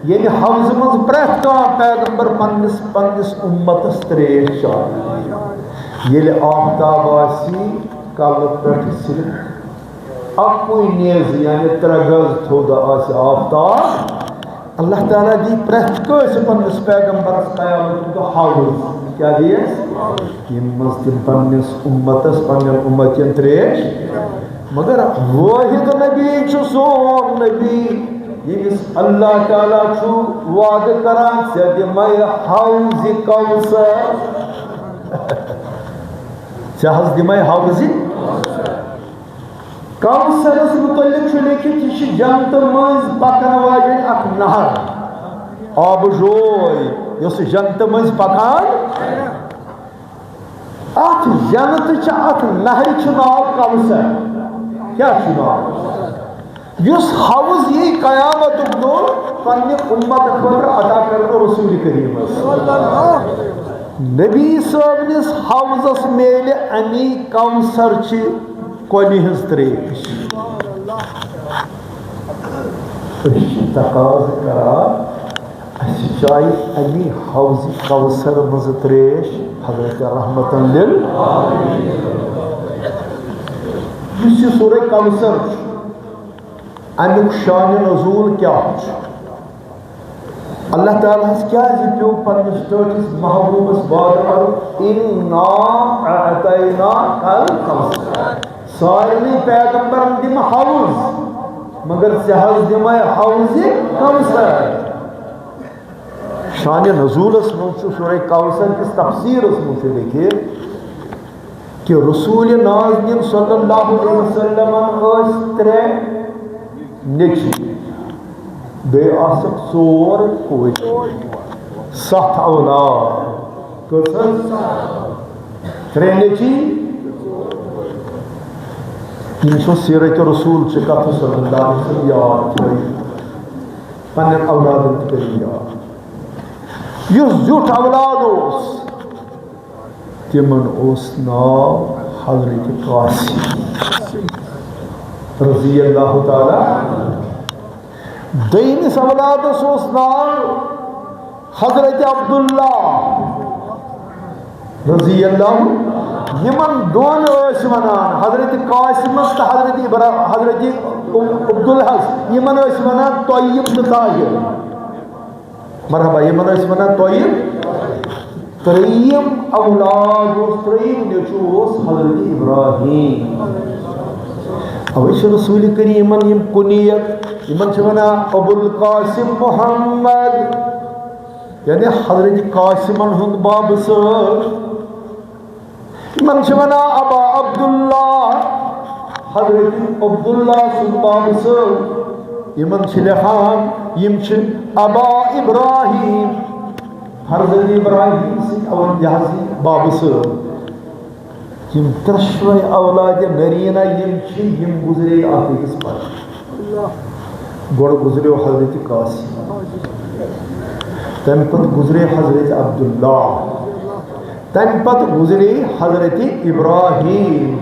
ییٚمہِ حوضہٕ منٛز پرٛٮ۪تھ کانٛہہ پیغمبر پننِس پننِس امتس ترٛیش چاے۔ ییٚلہِ آفتاب آسی کلہٕ پٮ۪ٹھ صرف اَکُے نیزٕ، یعنی ترٛےٚ گز تھوٚد آسہِ آفتاب، اللہ تعالیٰ دی پرٛٮ۪تھ کٲنٛسہِ پننِس پیغمبرس قیامت دۄہ حوض۔ کیٛاہ دِیَس؟ ییٚمہِ منٛز تِم پننِس اُمتس، پننٮ۪ن اُمتین ترٛیش۔ مگر واحد نبی چھُ سون نبی، ییٚمِس اللہ تعالیٰ چھُ وعدٕ کران، "ژےٚ دِمَے حوضِ کوثر۔" ژےٚ حظ دِمَے حوضِ کوثرس متعلق چھُ لیٚکھِتھ، یہِ چھِ جنتہٕ مٔنٛزۍ پکن واجیٚنۍ اکھ نہر، آبہٕ جوے، یۄس جنتہٕ مٔنٛزۍ پکان۔ اتھ جنتہٕ چھِ، اتھ نہرِ چھُ ناو کوثر۔ کیٛاہ چھُ ناو؟ یُس حوض یی قیامتُک دۄہ پننہِ اُمت خٲطرٕ عطا کرنہٕ رسول کریمس۔ نبی صٲبنِس حوضس میلہِ امی کوثر چہِ کۄلہِ ہٕنٛز ترٛیش۔ أسۍ چھِ تقاضہٕ کران، اَسہِ چاہے اَمی حوضِ کوثر منٛز ترٛیش، حضرت رحمتاً لِل۔ یُس یہِ سورہ کوثر چھُ، اَمیُک شانِ نزول کیٛاہ چھُ؟ اللہ تعالیٰ ہس کیٛازِ پیوٚو پننِس ٹٲٹھِس محبوبس وعدٕ کرُن، "اِنَّا اَعْطَيْنَاكَ الْكَوْثَرَ"؟ سارنٕے پیغمبرن دِمہٕ حوض، مگر ژےٚ حظ دِمے حوضِ کوثر۔ شانِ نزولس منٛز چھُ سورہ کوثر کِس تفسیرس منٛز چھُ لیٚکھِتھ کہِ رسول نازنین صلی اللہ علیہ وسلمن ٲسۍ ترٛےٚ نیٚچِوۍ، بیٚیہِ آسکھ ژور کورِ، ستھ اولاد۔ کٔژ حظ؟ ترٛےٚ نیٚچِوۍ۔ یِم چھِ سیرت رسول چہِ کتھٕ صلی اللہ علیہ وسلم یاد تھٲیِو۔ پننٮ۪ن اولادن تہِ کٔرِو یاد۔ یُس زیُٹھ اولاد اوس، تِمن اوس ناو حضرت قاسم رضی اللہ تعالیٰ عنہ۔ دوٚیمِس اولادس اوس ناو حضرت عبداللہ رضی اللہ۔ یِمن دۄن ٲسۍ ونان، حضرت قاسمس تہٕ حضرت ابرا-، حضرت عبداللہس، یِمن ٲسۍ ونان طیب تہٕ طاہر۔ مرحبا، یِمن ٲسۍ ونان طیب۔ ترٛیٚیِم اولاد اوس، ترٛیٚیِم نیٚچوٗ اوس حضرت ابراہیم۔ اوے چھِ رسول کریمن یِم کنیت، یِمن چھِ ونان ابو القاسم محمد، یعنی حضرت قاسمن ہُنٛد بابہٕ صٲب۔ یِمن چھِ ونان ابا عبداللہ، حضرت عبداللہ سُنٛد بابہٕ صٲب۔ یِمن چھِ لیکھان، یِم چھِ ابا ابراہیم، حضرت ابراہیم سٕنٛدۍ اول جہازی بابہٕ صٲب۔ یِم ترٛشوے اولاد نریٖنہ یِم چھِ، یِم گُزرے اکھ أکِس پتہٕ۔ گۄڈٕ گُزریو حضرت قاسم، تَمہِ پتہٕ گُزرے حضرت عبداللہ، تَمہِ پتہٕ گُزرے حضرت ابراہیم۔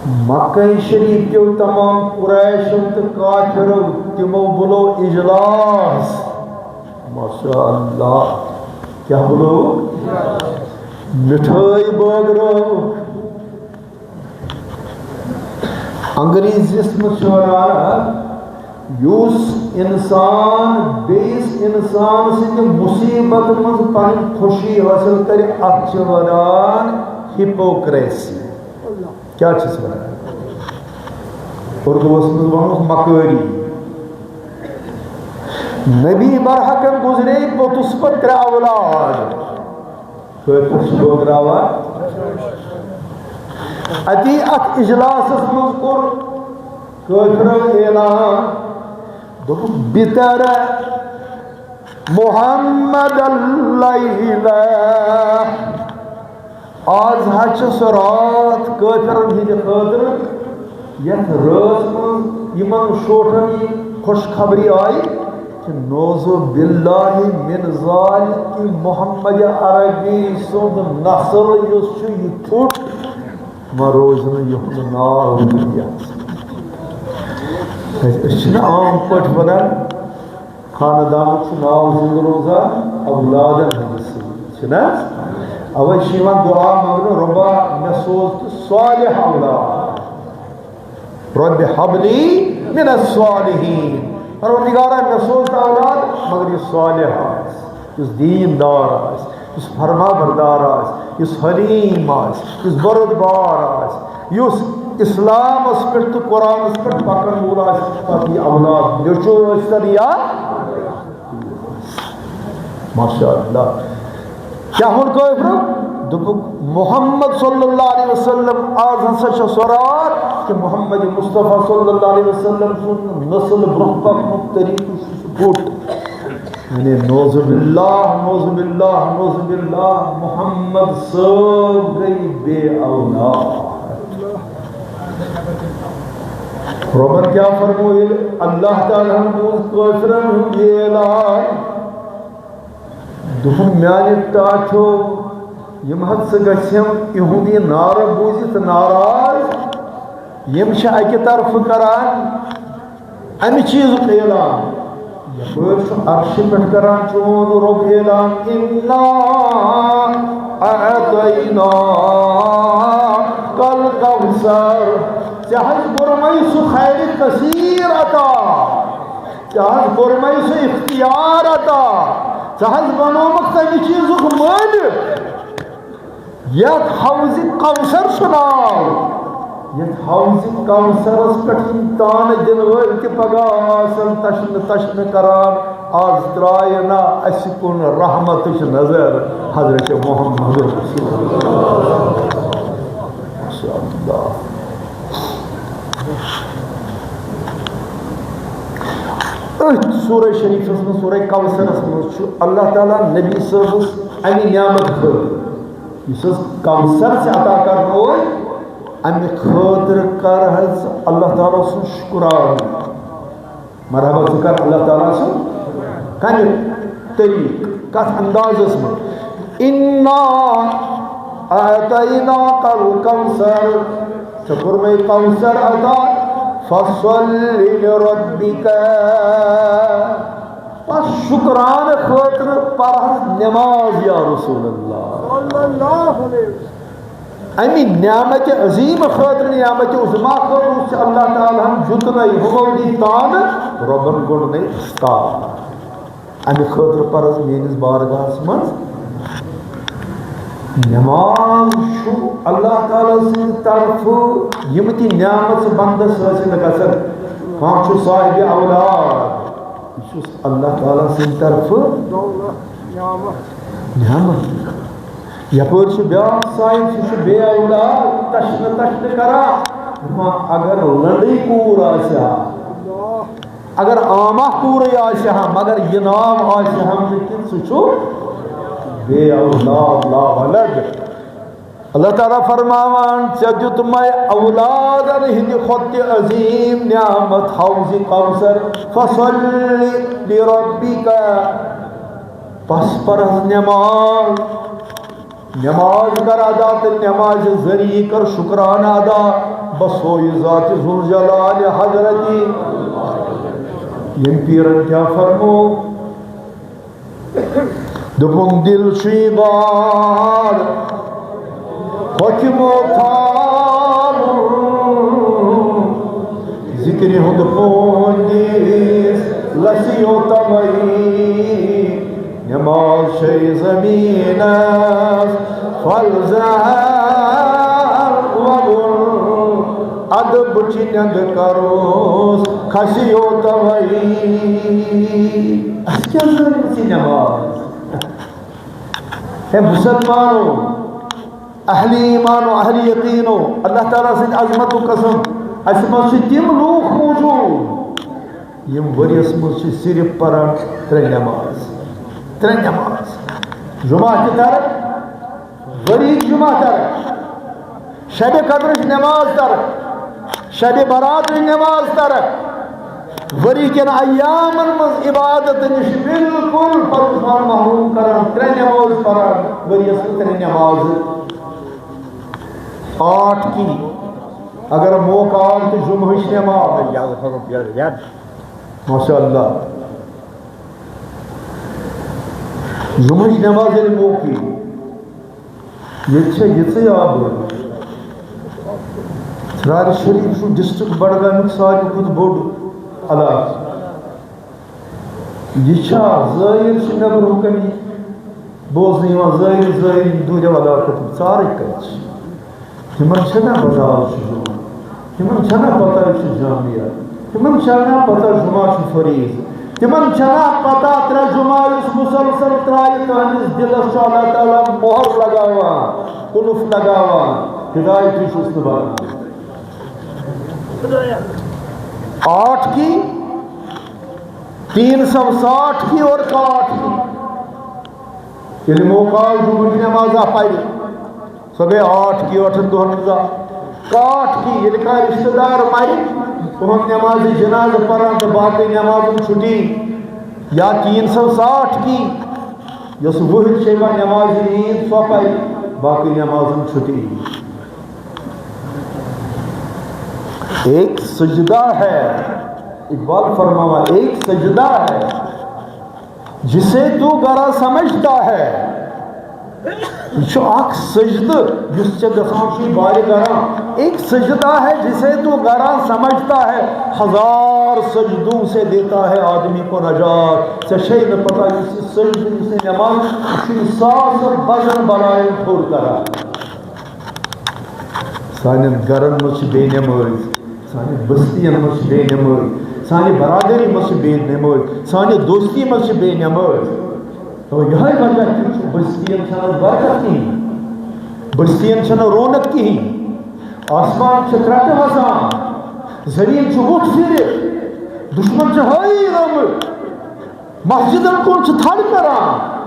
مکہ شریف کیو تمام قریشو تہٕ کافرو، تِمو بُلو اجلاس۔ ماشاء اللہ، کیٛاہ بُلو؟ مِٹھٲے بٲگرٲوٕکھ۔ انگریزیس منٛز چھِ وَنان، یُس اِنسان بیٚیِس اِنسان سٕنٛدِ مُصیٖبت منٛز پنٕنۍ خوشی حٲصِل کَرِ، اَتھ چھِ وَنان hypocrisy۔ کیٛاہ چھِس وَنان؟ اُردوَس منٛز وَنوس مکٲری۔ نبی برحقن گُزرے پوٚتُس پتہٕ ترٛےٚ اولاد۔ کٲفِر چھِ بٲگراوان۔ اَتی اَتھ اجلاسَس منٛز کوٚر کٲفرو اعلان، دوٚپُکھ، "بِتَرَ محمد اللیلہ"۔ آز حظ چھِ سۄ راتھ کٲفرَن ہِنٛدِ خٲطرٕ یتھ رٲژ منٛز یِمن شوٹھن یہِ خۄشخبری آیہِ کہِ نعوذ باللہ من ذالک، کہِ محمد عربی سُنٛد نسل یُس چھُ، یہِ ژھوٚٹ، وۄنۍ روزِ نہٕ یِہُنٛد ناو تہِ یتھ۔ أسۍ چھِنہٕ عام پٲٹھۍ ونان، خاندانُک چھُ ناو زِندٕ روزان اولادن ہٕنٛدِ سۭتۍ، چھُنہٕ حظ؟ اوے چھِ یِوان دُعا منٛگنہٕ، "رۄبا، مےٚ سوز تہٕ صالح اولاد۔ رب حب لی من الصالحین۔" پروردگارا، مےٚ سوز تہٕ اولاد، مگر یُس صالح آسہِ، یُس دیٖن دار آسہِ، یُس فرما بردار آسہِ، یُس حلیم آسہِ، یُس بردبار آسہِ، یُس اسلامس پٮ۪ٹھ تہٕ قرآنس پٮ۪ٹھ پکن وول آسہِ، پتہٕ یہِ اولاد نیٚچو ٲسۍتن یا۔ ماشاء اللہ۔ کیٛاہ ووٚن کٲفرو؟ دوٚپُکھ، محمد صلی اللہ علیہ وسلم، آز ہسا چھےٚ سۄ راتھ کہِ محمد مصطفیٰ صلی اللہ علیہ وسلم سُنٛد نسل برٛونٛہہ پکنُک طریٖقہٕ چھُ سُہ پھُٹ۔ یعنی نعوذ باللہ، نعوذ باللہ، نعوذ باللہ، محمد صٲب گٔے بے اولاد۔ رۄبن کیٛاہ فرموو ییٚلہِ اللہ تعالیٰ ہن بوٗز کٲفرن ہُنٛد یہِ اعلان؟ دوٚپُن، میانہِ ٹاٹھیو، یِم حظ ژٕ گژھِ یِم، یِہُنٛد یہِ نعرٕ بوٗزِتھ ناراض، یِم چھِ اَکہِ طرفہٕ کران اَمہِ چیٖزُک اعلان، یَپٲرۍ چھُ عرشہِ پٮ۪ٹھ کران چون رۄب اعلان، "اِنَّا اَعْطَيْنَاكَ الْكَوْثَرَ"۔ ژےٚ حظ کوٚرمَے سُہ خیرِ کثیٖر عطا، ژےٚ حظ کوٚرمَے سُہ اختیار عطا، ژٕ حظ بنوومَکھ تَمہِ چیٖزُک مٲلِک۔ یتھ حوض کوثر چھُ ناو، یتھ حوض کوثرس پٮ۪ٹھ یِم تانہٕ دِنہٕ وٲلۍ تہِ پگاہ آسن تشنہٕ تشنہٕ کران، آز ترایہِ نا اسہِ کُن رحمتٕچ نظر حضرت محمد رسول اللہ۔ أتھۍ سورہ شریفس منٛز، سورہ کوثرس منٛز چھُ اللہ تعالیٰ نبی صٲبس امہِ نعمت خٲطرٕ یُس حظ کوثر ژےٚ عطا کرنووُے، اَمہِ خٲطرٕ کر حظ اللہ تعالیٰ سُنٛد شُکران۔ مرحبا، ژٕ کر اللہ تعالیٰ سُنٛد۔ کَمہِ طریٖقہٕ؟ کَتھ اندازس منٛز؟ اِنَّا اَعْطَيْنَاكَ الْكَوْثَرَ۔ ژےٚ کوٚرمَے کوثر عطا۔ فَصَلِّ لِرَبِّكَ۔ پس شُکرانہٕ خٲطرٕ پرہز نماز یا رسول اللہ۔ صلی اللہ علیہ وسلم۔ اَمہِ نعمتِ عظیٖم خٲطرٕ، نعمتِ عظمیٰ خٲطرٕ یُس ژےٚ اللہ تعالیٰ ہن دیُتنَے، ہُمو دِتۍ تانہٕ، رۄبن گوٚنڈنَے استاد۔ اَمہِ خٲطرٕ پرہز میٲنِس بارگاہس منٛز نماز۔ چھُ اللہ تعالیٰ سٕنٛدِ طرفہٕ یِم تہِ نعمت چھِ بندس حٲصِل گژھان۔ کانٛہہ چھُ صاحبِ اولاد، یہِ چھُس اللہ تعالیٰ سٕنٛدِ طرفہٕ نعمت۔ یپٲرۍ چھُ بیٛاکھ صاحب، سُہ چھُ بے اولاد، تشنہٕ تشنہٕ کران۔ دپان، اگر لنڈٕے کوٗر آسہِ ہا، اگر عامہ کوٗرٕے آسہِ ہا، مگر یہِ ناو آسہِ ہا نہٕ کینٛہہ، سُہ چھُ بے اولاد، لا ولد۔ اللہ تعالیٰ فرماوان، ژےٚ دیُتمَے اولادن ہٕنٛدِ کھۄتہٕ تہِ عظیٖم نعمت حوضِ کوثر، فصل لربک، پس پرہز نماز، نماز کر ادا تہٕ نمازِ ذریعہ کر شُکرانہٕ ادا، بس سوے ذاتِ ذوالجلال حضرتی۔ ییٚمۍ پیٖرن کیٛاہ فرموو؟ دوٚپُن، دِل چھُے بار حُکمو تھاوُن، ذِکرِ ہُنٛد پونٛڈِس لَسیو تَوَے۔ نماز چھے زمینس فرض وَوُن، ادب چھ نند کروس کھسیو توئی۔ اَسہِ کیٛاہ ضروٗرت چھِ نماز؟ ہے مسلمانو، اہل ایمانو، اہل یقینو، اللہ تعالیٰ سٕنٛدِ عظمتُک قسم، اَسہِ منٛز چھِ تِم لوٗکھ موجود، یِم ؤریَس منٛز چھِ صرف پران ترٛےٚ نماز۔ ترٛےٚ نماز۔ جمعہ تہِ تران، ؤری جمعہ تران، شبِ قدرٕچ نماز تران، شب برات نماز ترک، ؤری کٮ۪ن ایامن منٛز عبادت نِش بالکل پنُن پان محروم کران، ترٛےٚ نماز پران، ؤریَس منٛز ترٛےٚ نماز، آٹھ کی، اگر موقع آو تہٕ جمعہٕچ نماز۔ ماشاء اللہ۔ جمعٕچ نماز ییٚلہِ موقعہٕ یی، ییٚتہِ چھےٚ یِژٕے آبٲدی۔ ژرارِ شریٖف چھُ ڈسٹرکٹ بڈگامیُک ساروی کھۄتہٕ بوٚڑ علاقہٕ۔ یہِ چھا زٲیِر، چھِ مےٚ برٛونٛہہ کَنہِ بوزنہٕ یِوان، زٲیِر، زٲیِر، یِم دوٗرِو علاقو پٮ۪ٹھ ژارٕکۍ کَتہِ چھِ؟ تِمن چھَنا پتہ آز چھُ جمعہ؟ تِمن چھَنا پتہ یہِ چھُ جامعہ؟ تِمن چھَنا پتہ جمعہ چھُ فریض؟ تِمن چھَنا پتہ ترٛےٚ جمعہ یُس مسلسل ترٛایہِ تہنٛدِس دِلس چھُ اللہ تعالیٰ مۄہر لگاوان، قُلُف لگاوان، ہدایتٕے چھُس نہٕ بنان۔ آٹھ کی، تین سو ساٹھ کی اور کاٹھ کی۔ ییٚلہِ موقع آو جمعہ کی نماز آ پرِ، سۄ گٔے آٹھ کی ٲٹھن دۄہن منٛز آ۔ کاٹھ کی، ییٚلہِ کانٛہہ رشتہٕ دار مرِ، تُہُنٛد نماز جنازٕ پران تہٕ باقٕے نمازن چھُٹی، یا تین سو ساٹھ کی، یۄس وُہِر چھِ یِوان نمازِ عید، سۄ پرِ، باقٕے نمازن چھُٹی۔ ایک سجدہ ہے، اقبال فرماوان، ایک سجدہ ہے، جسے تو گرا سمجھتا ہے۔ یہِ چھُ اکھ سجدٕ، یُس ژےٚ گژھان چھُے بارِ گرا۔ ایک سجدہ ہے، جسے تو گرا سمجھتا ہے، ہزار سجدوں سے دیتا ہے آدمی کو نجات۔ ژےٚ چھے نہٕ پتہ، یُس یہِ سجدٕ، یُس یہِ نماز، یہِ چھُ یہِ ساسن بدن بلایَن تھوٚد کران۔ سانٮ۪ن گرن منٛز چھِ بے نمٲز، سانہِ بستی منٛز چھِ بے نمٲز، سانہِ برادری منٛز چھِ بے نمٲز، سانہِ دوستی منٛز چھِ بے نمٲز۔ تو یِہوٚے وجہ تہِ چھُ، بستین چھَنہٕ برکت کِہیٖنۍ، بستین چھَنہٕ رونق کِہیٖنۍ۔ آسمان چھِ کرٛٹہٕ وَسان، زٔمیٖن چھُ وُٹھ پھِرِتھ، دُشمن چھِ حٲیی آمٕتۍ۔ مسجدن کُن چھِ تھل کران،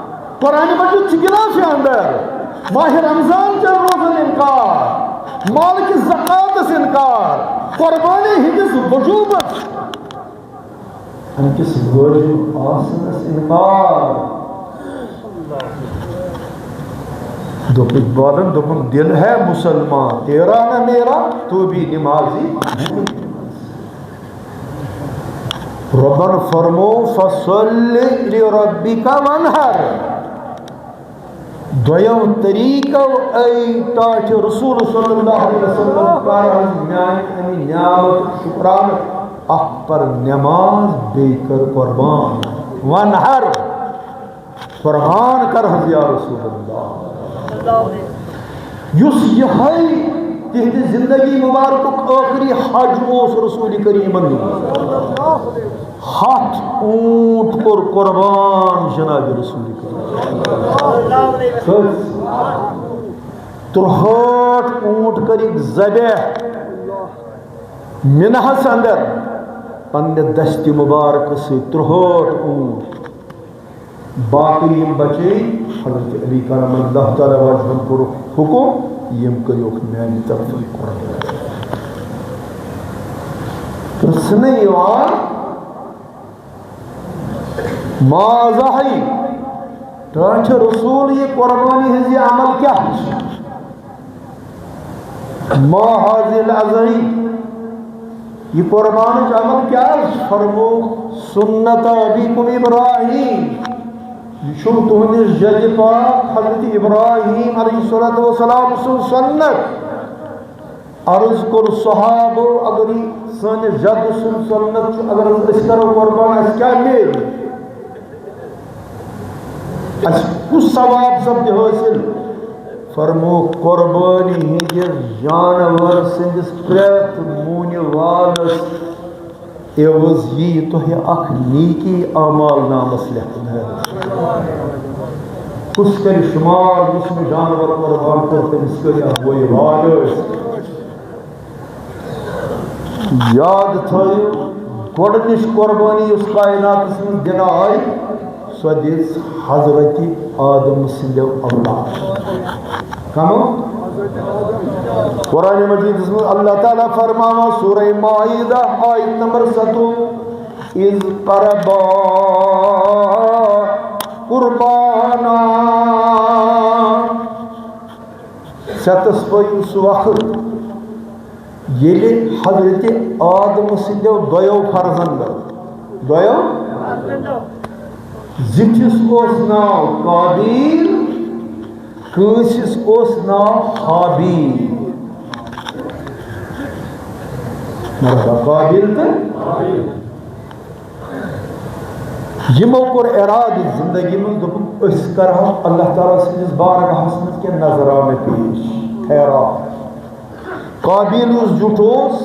قرآن مجید چھُ غلافِ اندر، ماہِ رمضان چٮ۪ن روزن انکار، مال کِس زکاتس انکار، قربانی ہٕنٛدِس وجوبس، امہِ کِس وٲجِب آسنس انکار۔ دوٚپ اقبالن، دوٚپُن، دل ہے مسلمان تیرا نہ میرا، تو بھی نمازی نہیں۔ رۄبن فرموو، فصل لربک وانحر۔ دویم طریقو، اے ٹاٹھہِ رسول صلی اللہ علیہ وسلم، کر حض میانہِ امہِ نعمتُک شکرانہٕ، اکھ پر نماز، بیٚیہِ کر قربان۔ وانحر۔ قربان کر حض یا رسول اللہ۔ یُس یِہوٚے تِہنٛدِ زندگی مبارکُک ٲخری حج اوس رسول کریمن۔ ہتھ اوٗنٹ کوٚر قربان جناب رسول کریم۔ کٔژ؟ ترٛہٲٹھ اوٗنٹ کٔرِکھ ذبح۔ منحس اندر پننہِ دستِ مبارکہٕ سۭتۍ ترٛہٲٹھ اوٗنٹ۔ باقٕے یِم بچے، حضرت علی کرم اللہ تعالیٰ وجہن کوٚرُکھ حکم، یِم کٔرِوکھ میانہِ طرفہٕ قربان۔ پرژھنہٕ یِوان ماذا ہے، ٹاٹھہِ رسول، یہِ قربانی ہٕنٛز یہِ عمل کیٛاہ چھُ؟ ما هذه الأضحية، یہِ قربانٕچ عمل کیٛاہ چھِ؟ فرموو، سنت ابیکم ابراہیم، یہِ چھُ تُہنٛدِس جدِ پاک حضرت ابراہیم علیہ الصلوۃ والسلام سٕنٛز سنت۔ عرض کوٚر صحابو، اگر یہِ سٲنِس جد سُنٛد سنت چھُ، اگر أسۍ کرو قربان، اَسہِ کیٛاہ میلہِ؟ اَسہِ کُس ثواب سپدِ حٲصِل؟ فرموو، قربٲنی ہٕنٛدِس جانور سٕنٛدِس پرٛٮ۪تھ موٗنہِ والَس عوض یِیہِ تۄہہِ اکھ نیکی اعمال نامس لیکھنہٕ۔ کُس کرِ شُمار، یُس مےٚ جانور قربان کوٚر، تٔمِس کٔرۍ اکھ بوے واد ٲسۍ۔ یاد تھٲیِو، گۄڈٕنِچ قربٲنی یۄس کائناتس منٛز دِنہٕ آیہِ، سۄ دِژ حضرت آدم سٕنٛدیو اولاد۔ کمو؟ قرآن مجیدس منٛز اللہ تعالیٰ فرماوان، سورہ مائدہ، آیت نمبر ستووُہ، "اذ قربا قربانا"، ژےٚ تس پٲیِو سُہ وقت، ییٚلہِ حضرت آدم سٕنٛدیو دۄیو فرزندو، دۄیو، زِٹھِس اوس ناو قابیل، کٲنٛسِس اوس ناو ہابیل۔ مرحبا، قابیل تہٕ یِمو کوٚر اِرادٕ زِندگی منٛز، دوٚپُکھ، أسۍ کَرہو اللہ تعالیٰ سٕنٛدِس بارگاہَس منٛز کینٛہہ نذرانہٕ پیش، خیرات۔ قابیل یُس زیُٹھ اوس،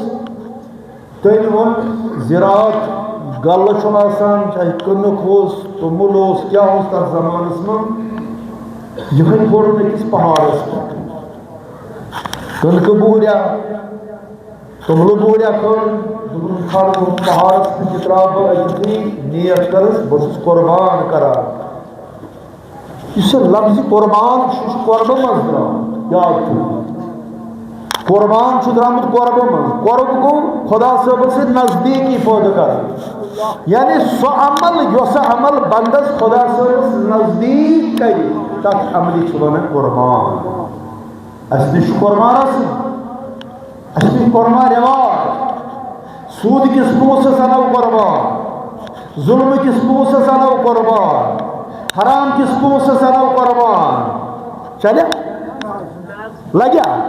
تٔمۍ اوٚن زِراعت، غلہٕ چھُ آسان، چاہے کٕنُک اوس، توٚمُل اوس، کیٛاہ اوس تَتھ زمانَس منٛز، یِہوٚے کوٚڑُن أکِس پہاڑَس پٮ۪ٹھ۔ کٕنکہٕ بوٗریا، توٚملہٕ بوٗریا کھٔنٛڈ، دوٚپُن، کھالہٕ بہٕ پہاڑَس پٮ۪ٹھ، یہِ ترٛاوٕ بہٕ أکِسٕے، نیت کٔرٕس، بہٕ چھُس قربان کران۔ یُس یہِ لفظ قربان چھُ، یہِ چھُ قربہٕ منٛز درٛامُت، یاد تھٲیِو۔ قربان چھُ درٛامُت قربہٕ منٛز۔ قرب گوٚو خۄدا صٲبَس سۭتۍ نزدیٖکی پٲدٕ کران۔ یعنی سُہ عمل، یۄس عمل بندس خۄدا صٲبَس نزدیٖک کرِ، تَتھ عملہِ چھِ وَنان قربان۔ اَسہِ نِش چھُ قربان آسان۔ اَسہِ چھِ قۄربان رٮ۪واج۔ سوٗد کِس پونٛسَس اَنو قۄربان، ظُلمہٕ کِس پونٛسَس اَنو قۄربان، حرام کِس پونٛسَس اَنو قۄربان۔ چلے؟ لَگیا؟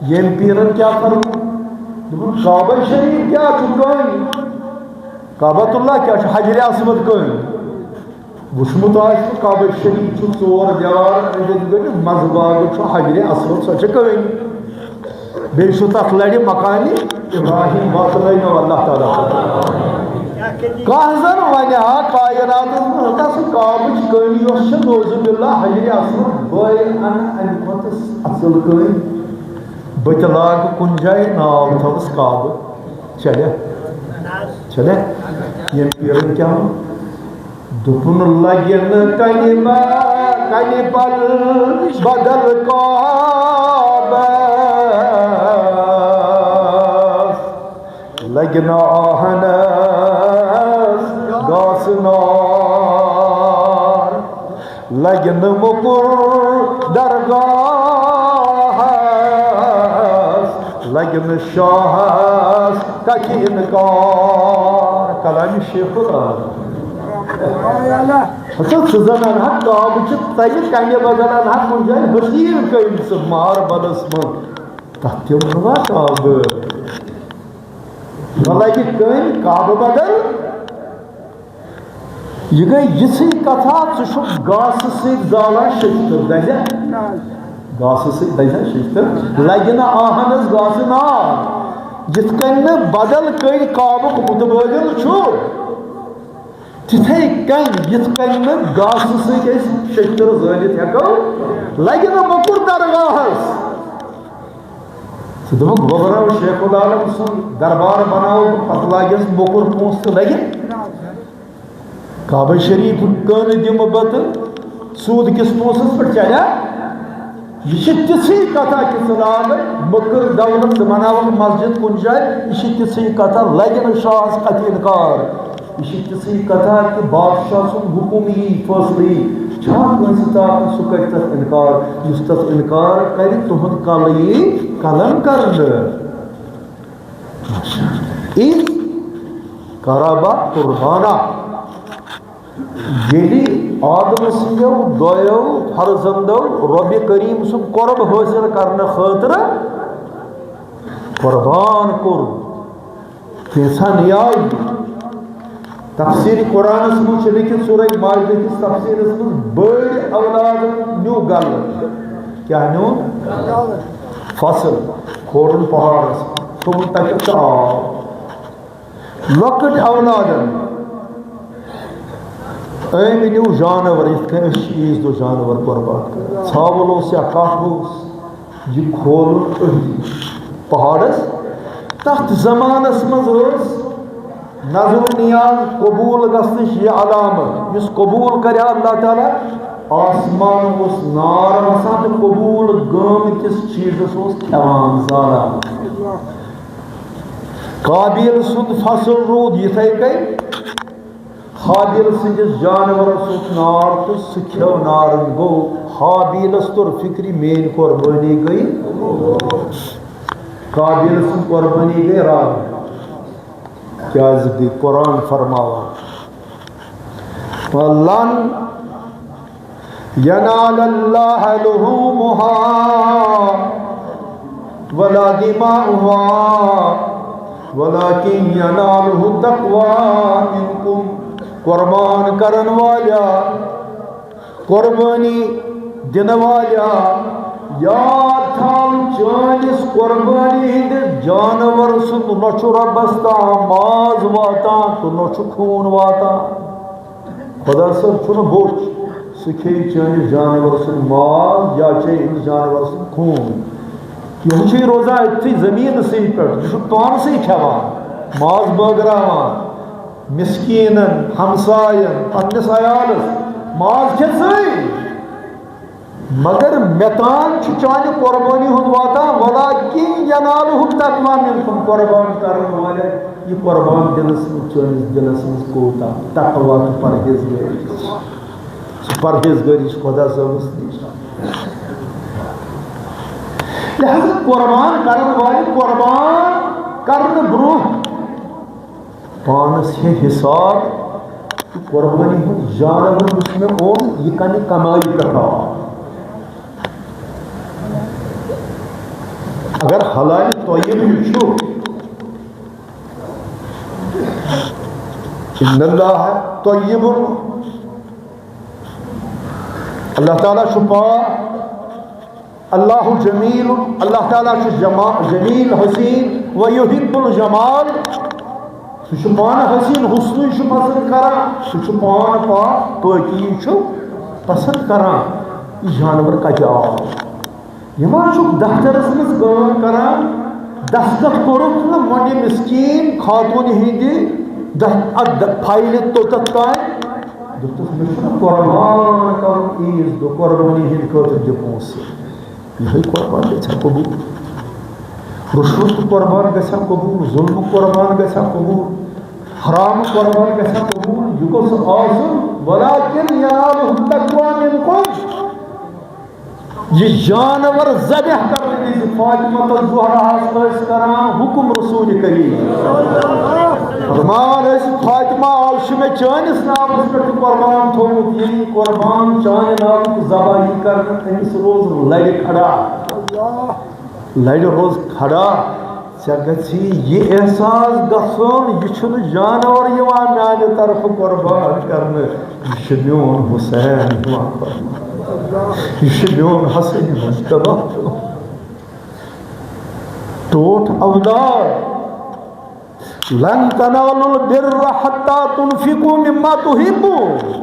ییٚمۍ پیٖرَن کیٛاہ فرموو؟ دوٚپُن، کعبہ شریٖف کیٛاہ چھُ کٲنی؟ کعبۃ اللہ کیٛاہ چھُ؟ حجرِ اسود کٲنی۔ وٕچھمُت آسہِ نہٕ، کعبہ شریٖف چھُ ژور دیوار أنٛدۍ أنٛدۍ گٔنٛڈِتھ، منٛزٕ باگہٕ چھُ حجرِ اسود، سۄ چھِ کٲنی۔ بیٚیہِ چھُ تَتھ لَرِ مقامِ ابراہیم، وَتھ لٲنیو اللہ تعالیٰ۔ کانٛہہ زَن وَنہِ ہا کائناتَس منٛز، ہتا سُہ کعبٕچ کٲنی یۄس چھِ، نعوذ باللہ، حجرِ اسود، بہٕ اَنہٕ اَمہِ کھۄتہٕ اَصٕل کٲنی۔ بہٕ تہِ لاگہٕ کُنہِ جایہِ ناو تھاوَس کعبہٕ۔ چلے؟ چلے؟ ییٚمۍ پیٖرَن کیٛاہ ووٚن؟ دوٚپُن، لَگہِ نہٕ کَنہِ با-، کَنہِ بَل بدل کعبَس، لَگہِ نہٕ آہنَس گاسہٕ نار، لَگہِ نہٕ موٚکُر درگاہَس، لَگہِ نہٕ شاہَس کَتھِ اِنکار۔ کلامِ شیخ العالم۔ ہسا ژٕ زن انہا کعبہٕ چہِ تلہِ کنہِ بدل انہا کُنہِ جایہِ حسین کٔمۍ ژٕ ماربلس منٛز۔ تتھ تہِ ووٚنوا کعبہٕ؟ وۄنۍ لگہِ کٔمۍ کعبہٕ بدل؟ یہِ گٔے یِژھٕے کتھا، ژٕ چھُکھ گاسہٕ سۭتۍ زالان شٔشتٕر، دَزیا؟ گاسہٕ سۭتۍ دَزیا شٔشتٕر؟ لگہِ نہٕ آہنس گاسہٕ نار۔ یِتھ کٔنۍ نہٕ بدل کٔرۍ کعبُک متبٲدِل چھُ، تِتھَے کٔنۍ یِتھ کٔنۍ نہٕ گاسہٕ سۭتۍ أسۍ شٔشتٕر زٲلِتھ ہٮ۪کو، لگہِ نہٕ موٚکُر درگاہس۔ ژٕ دوٚپُکھ، بہٕ بناوٕ شیخ العالم سُنٛد دربار بناوٕ بہٕ، پتہٕ لاگٮ۪س موٚکُر پونٛسہٕ تہٕ لگہِ۔ کعبہ شریٖف کٲنہٕ دِمہٕ بہٕ تہٕ سوٗد کِس پونٛسس پٮ۪ٹھ چلیا؟ یہِ چھِ تِژھٕے کتھا کہِ ژٕ لاگکھ مٔکٕر دولت، ژٕ بناوکھ مسجد کُنہِ جایہِ، یہِ چھِ تِژھٕے کتھا، لگہِ نہٕ شاہس کتھِ انکار۔ یہِ چھِ تِژھٕے کتھا کہِ بادشاہ سُنٛد حُکُم یی، فٲصلہٕ یی، چھا کٲنٛسہِ طاقت سُہ کرِ تتھ انکار؟ یُس تتھ انکار کرِ، تُہُنٛد کلہٕ یی قلم کرنہٕ۔ اذ قربا قربانا۔ ییٚلہِ آدم سٕنٛدیو دۄیو فرزندو رۄبِ کریٖم سُنٛد قۄرب حٲصِل کرنہٕ خٲطرٕ قۄربان کوٚر، کینٛژھا نیاز دیُت۔ تفسیٖر قرآنس منٛز چھُ لیٚکھِتھ سورہ مائدہ کِس تفسیٖرس منٛز، بٔڑۍ اولادن نیوٗ گلہٕ۔ کیٛاہ نیوٗ؟ فصل۔ کھولُن پہاڑس، تھوٚوُن تتٮ۪تھ تہٕ آو۔ لۄکٕٹۍ اولادن أمۍ نیوٗ جانور، یِتھ کٔنۍ أسۍ چھِ عیٖذ دۄہ جانور قۄربان کران۔ ژھاوُل اوس یا کٹھ اوس، یہِ کھولُن أتھۍ پہاڑس۔ تتھ زمانس منٛز ٲس نظر و نیاز قبول گژھنٕچ یہِ علامت، یُس قبول کرِ ہا اللہ تعالیٰ، آسمان اوس نار وسان تہٕ قبوٗل گٲمتِس چیٖزس اوس کھٮ۪وان، زالان۔ قابیل سُنٛد فصل روٗد یِتھَے کٔنۍ۔ ہابیل سٕنٛدِس جانورس اوس نار تہٕ سُہ کھیوٚو نارن۔ گوٚو، ہابیلس توٚر فِکرِ، میٛٲنۍ قۄربٲنی گٔے، قابیل سٕنٛز قۄربٲنی گٔے رد۔ کیٛازِ گٔے؟ قرآن فرماوان، لن ینال اللہ لحومها ولا دماؤها ولكن يناله التقوى منكم۔ قربان کرن والیا، قربٲنی دِنہٕ والیا، یاد تھاو، چٲنِس قربٲنی ہٕنٛدِس جانور سُنٛد نہ چھُ رۄبس تام ماز واتان تہٕ نہ چھُ خوٗن واتان۔ خۄدا صٲب چھُنہٕ بوٚچھ، سُہ کھیٚیہِ چٲنِس جانور سُنٛد ماز یا چیٚیہِ أمِس جانور سُنٛد خوٗن۔ یِہُس چھُے روزان أتھی زٔمیٖنسٕے پٮ۪ٹھ، یہِ چھُ پانسٕے کھٮ۪وان، ماز بٲگراوان، مِسکیٖنن، ہمساین، پننِس عیالس ماز کھٮ۪ژٕے۔ مگر مےٚ تام چھُ چانہِ قۄربٲنی ہُنٛد واتان، ولكن يناله التقوى منكم، قۄربان کرن والٮ۪ن یہِ قۄربان دِنس منٛز چٲنِس دِلس منٛز کوٗتاہ تقوی تہٕ پرہیزگٲری چھِ۔ سُہ پرہیزگٲری چھِ خۄدا صٲبس نِش۔ لہذا قۄربان کرن والہِ قۄربان کرنہٕ برونٛہہ پانس ہے حساب، قۄربٲنی ہُنٛد جانور یُس مےٚ اوٚن، یہِ کمہِ کمٲیہِ پٮ۪ٹھ آو؟ اگر حلال طیب یہِ چھُ، ان اللہ طیب، اللہ تعالیٰ چھُ پاک، اللہ جمیل، اللہ تعالیٰ چھُ جما-، جمیل حسین، ویحب الجمال، سُہ چھُ پانہٕ حسین، حسنٕے چھُ پسند کران، سُہ چھُ پانہٕ پاک، پٲکی چھُ پسند کران۔ یہِ جانور کتہِ آو؟ یہِ ما چھُکھ دفترس منٛز کٲم کران، دستخط کوٚرُکھ نہٕ مۄنڈِ مسکیٖن خاتوٗنہِ ہٕنٛدِ دف-، اتھ د-، فایلہِ توٚتتھ تام؟ دوٚپُس، مےٚ چھُنہٕ قۄربان کرُن عیٖذ دۄہ، قۄربٲنی ہٕنٛدِ خٲطرٕ دِ پونٛسہٕ۔ یِہوٚے قۄربان گژھِ ہا قبوٗل۔ رُشوت قۄربان گژھِ ہا قبوٗل، ظُلمُک قۄربان گژھِ ہا قبوٗل، حرام قۄربان گژھِ ہا قبوٗل۔ یہِ گوٚژھ آسُن، ولكن يناله التقوى منكم۔ یہِ جانور ذبح کرنہٕ وِزِ فاطمہ الزہراہس ٲسۍ کران حکم رسول کریم۔ فرمان ٲسۍ، فاطمہ، آز چھُ مےٚ چٲنِس ناوس پٮ۪ٹھ یہِ قۄربان تھوٚومُت، ییٚلہِ یہِ قۄربان چانہِ ناوُک ذبح یی کرنہٕ، أمِس روز لرِ کھڑا۔ لرِ روز کھڑا۔ ژےٚ گژھی یہِ احساس گژھُن، یہِ چھُنہٕ جانور یِوان میانہِ طرفہٕ قۄربان کرنہٕ، یہِ چھُ میون حسین یِوان قۄربان۔ یہِ چھُ میون حسین مجتبیٰ۔ ٹوٹھ اولاد، لن تنالوا البر حتى تنفقوا مما تحبون۔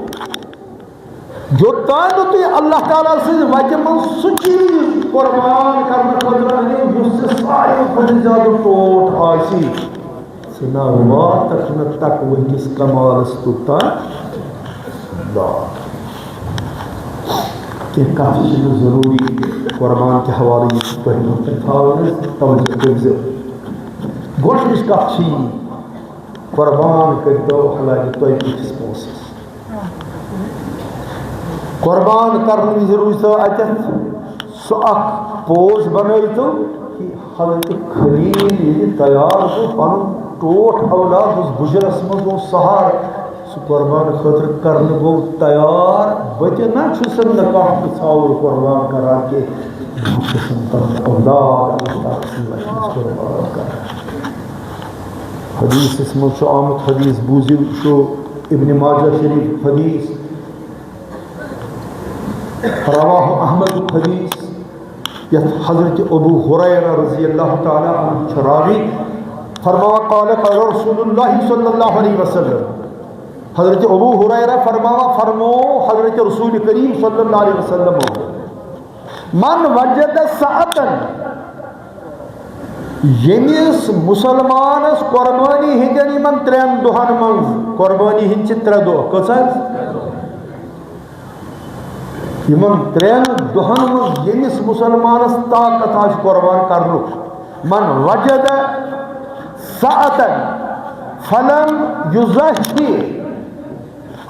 یوٚتام نہٕ تُہۍ اللہ تعالیٰ سٕنٛزِ وتہِ منٛز سُہ چیٖز قۄربان کرنہٕ خٲطرٕ أنِو، یُس ژےٚ ساروی کھۄتہٕ زیادٕ ٹوٹھ آسہِ، ژٕ نہ واتکھ نہٕ تقوی کِس کمالس توٚتام۔ کینٛہہ کتھٕ چھِ مےٚ ضروٗری قۄربان کہِ حوالہٕ یہِ تۄہہِ برونٛہہ کنہِ تھاوٕنۍ، توجہ کٔرۍزیو۔ گۄڈٕنِچ کتھ چھِ یہِ، قۄربان کٔرۍتو حلالہِ طیبہٕ کِس پونٛسس۔ قۄربان کرنہٕ وِزِ روٗزۍتو اتٮ۪تھ سُہ اکھ پوز بنٲوۍتو کہِ حضرت خلیل ییٚلہِ تیار گوٚو، پنُن ٹوٹھ اولاد اوس بُجرس منٛز، اوس سہارٕ، سُہ قۄربان خٲطرٕ کرنہٕ گوٚو تیار۔ بہٕ تہِ نہ چھُس نہٕ کانٛہہ تہِ ژھاوُل قۄربان کران کینٛہہ، بہٕ چھُس نہٕ تتھ اولاد اللہ تعالیٰ سٕنٛدِ وتہِ منٛز قۄربان کران۔ حدیثس منٛز چھُ آمُت، حدیث بوٗزِو، چھُ ابن ماجہ شریف حدیث، رواہ احمد حدیث، یتھ حضرت ابو ہریرہ رضی اللہ تعالیٰ عنہ چھُ راوی۔ فرماوان، قال قال رسول اللہ صلی اللہ علیہ وسلم، حضرت ابو ہریرہ فرماوان، فرمو حضرت رسول کریم صلی اللہ علیہ وسلم، من وجد سعة، ییٚمِس مُسلمانس قۄربٲنی ہٕنٛدٮ۪ن یِمن ترٛٮ۪ن دۄہن منٛز، قۄربٲنی ہٕنٛدۍ چھِ ترٛےٚ دۄہ، کٔژ حظ؟ یِمن ترٛٮ۪ن دۄہن منٛز ییٚمِس مُسلمانس طاقت آسہِ قۄربان کرنُک، من وجد سعة فلم یضحی،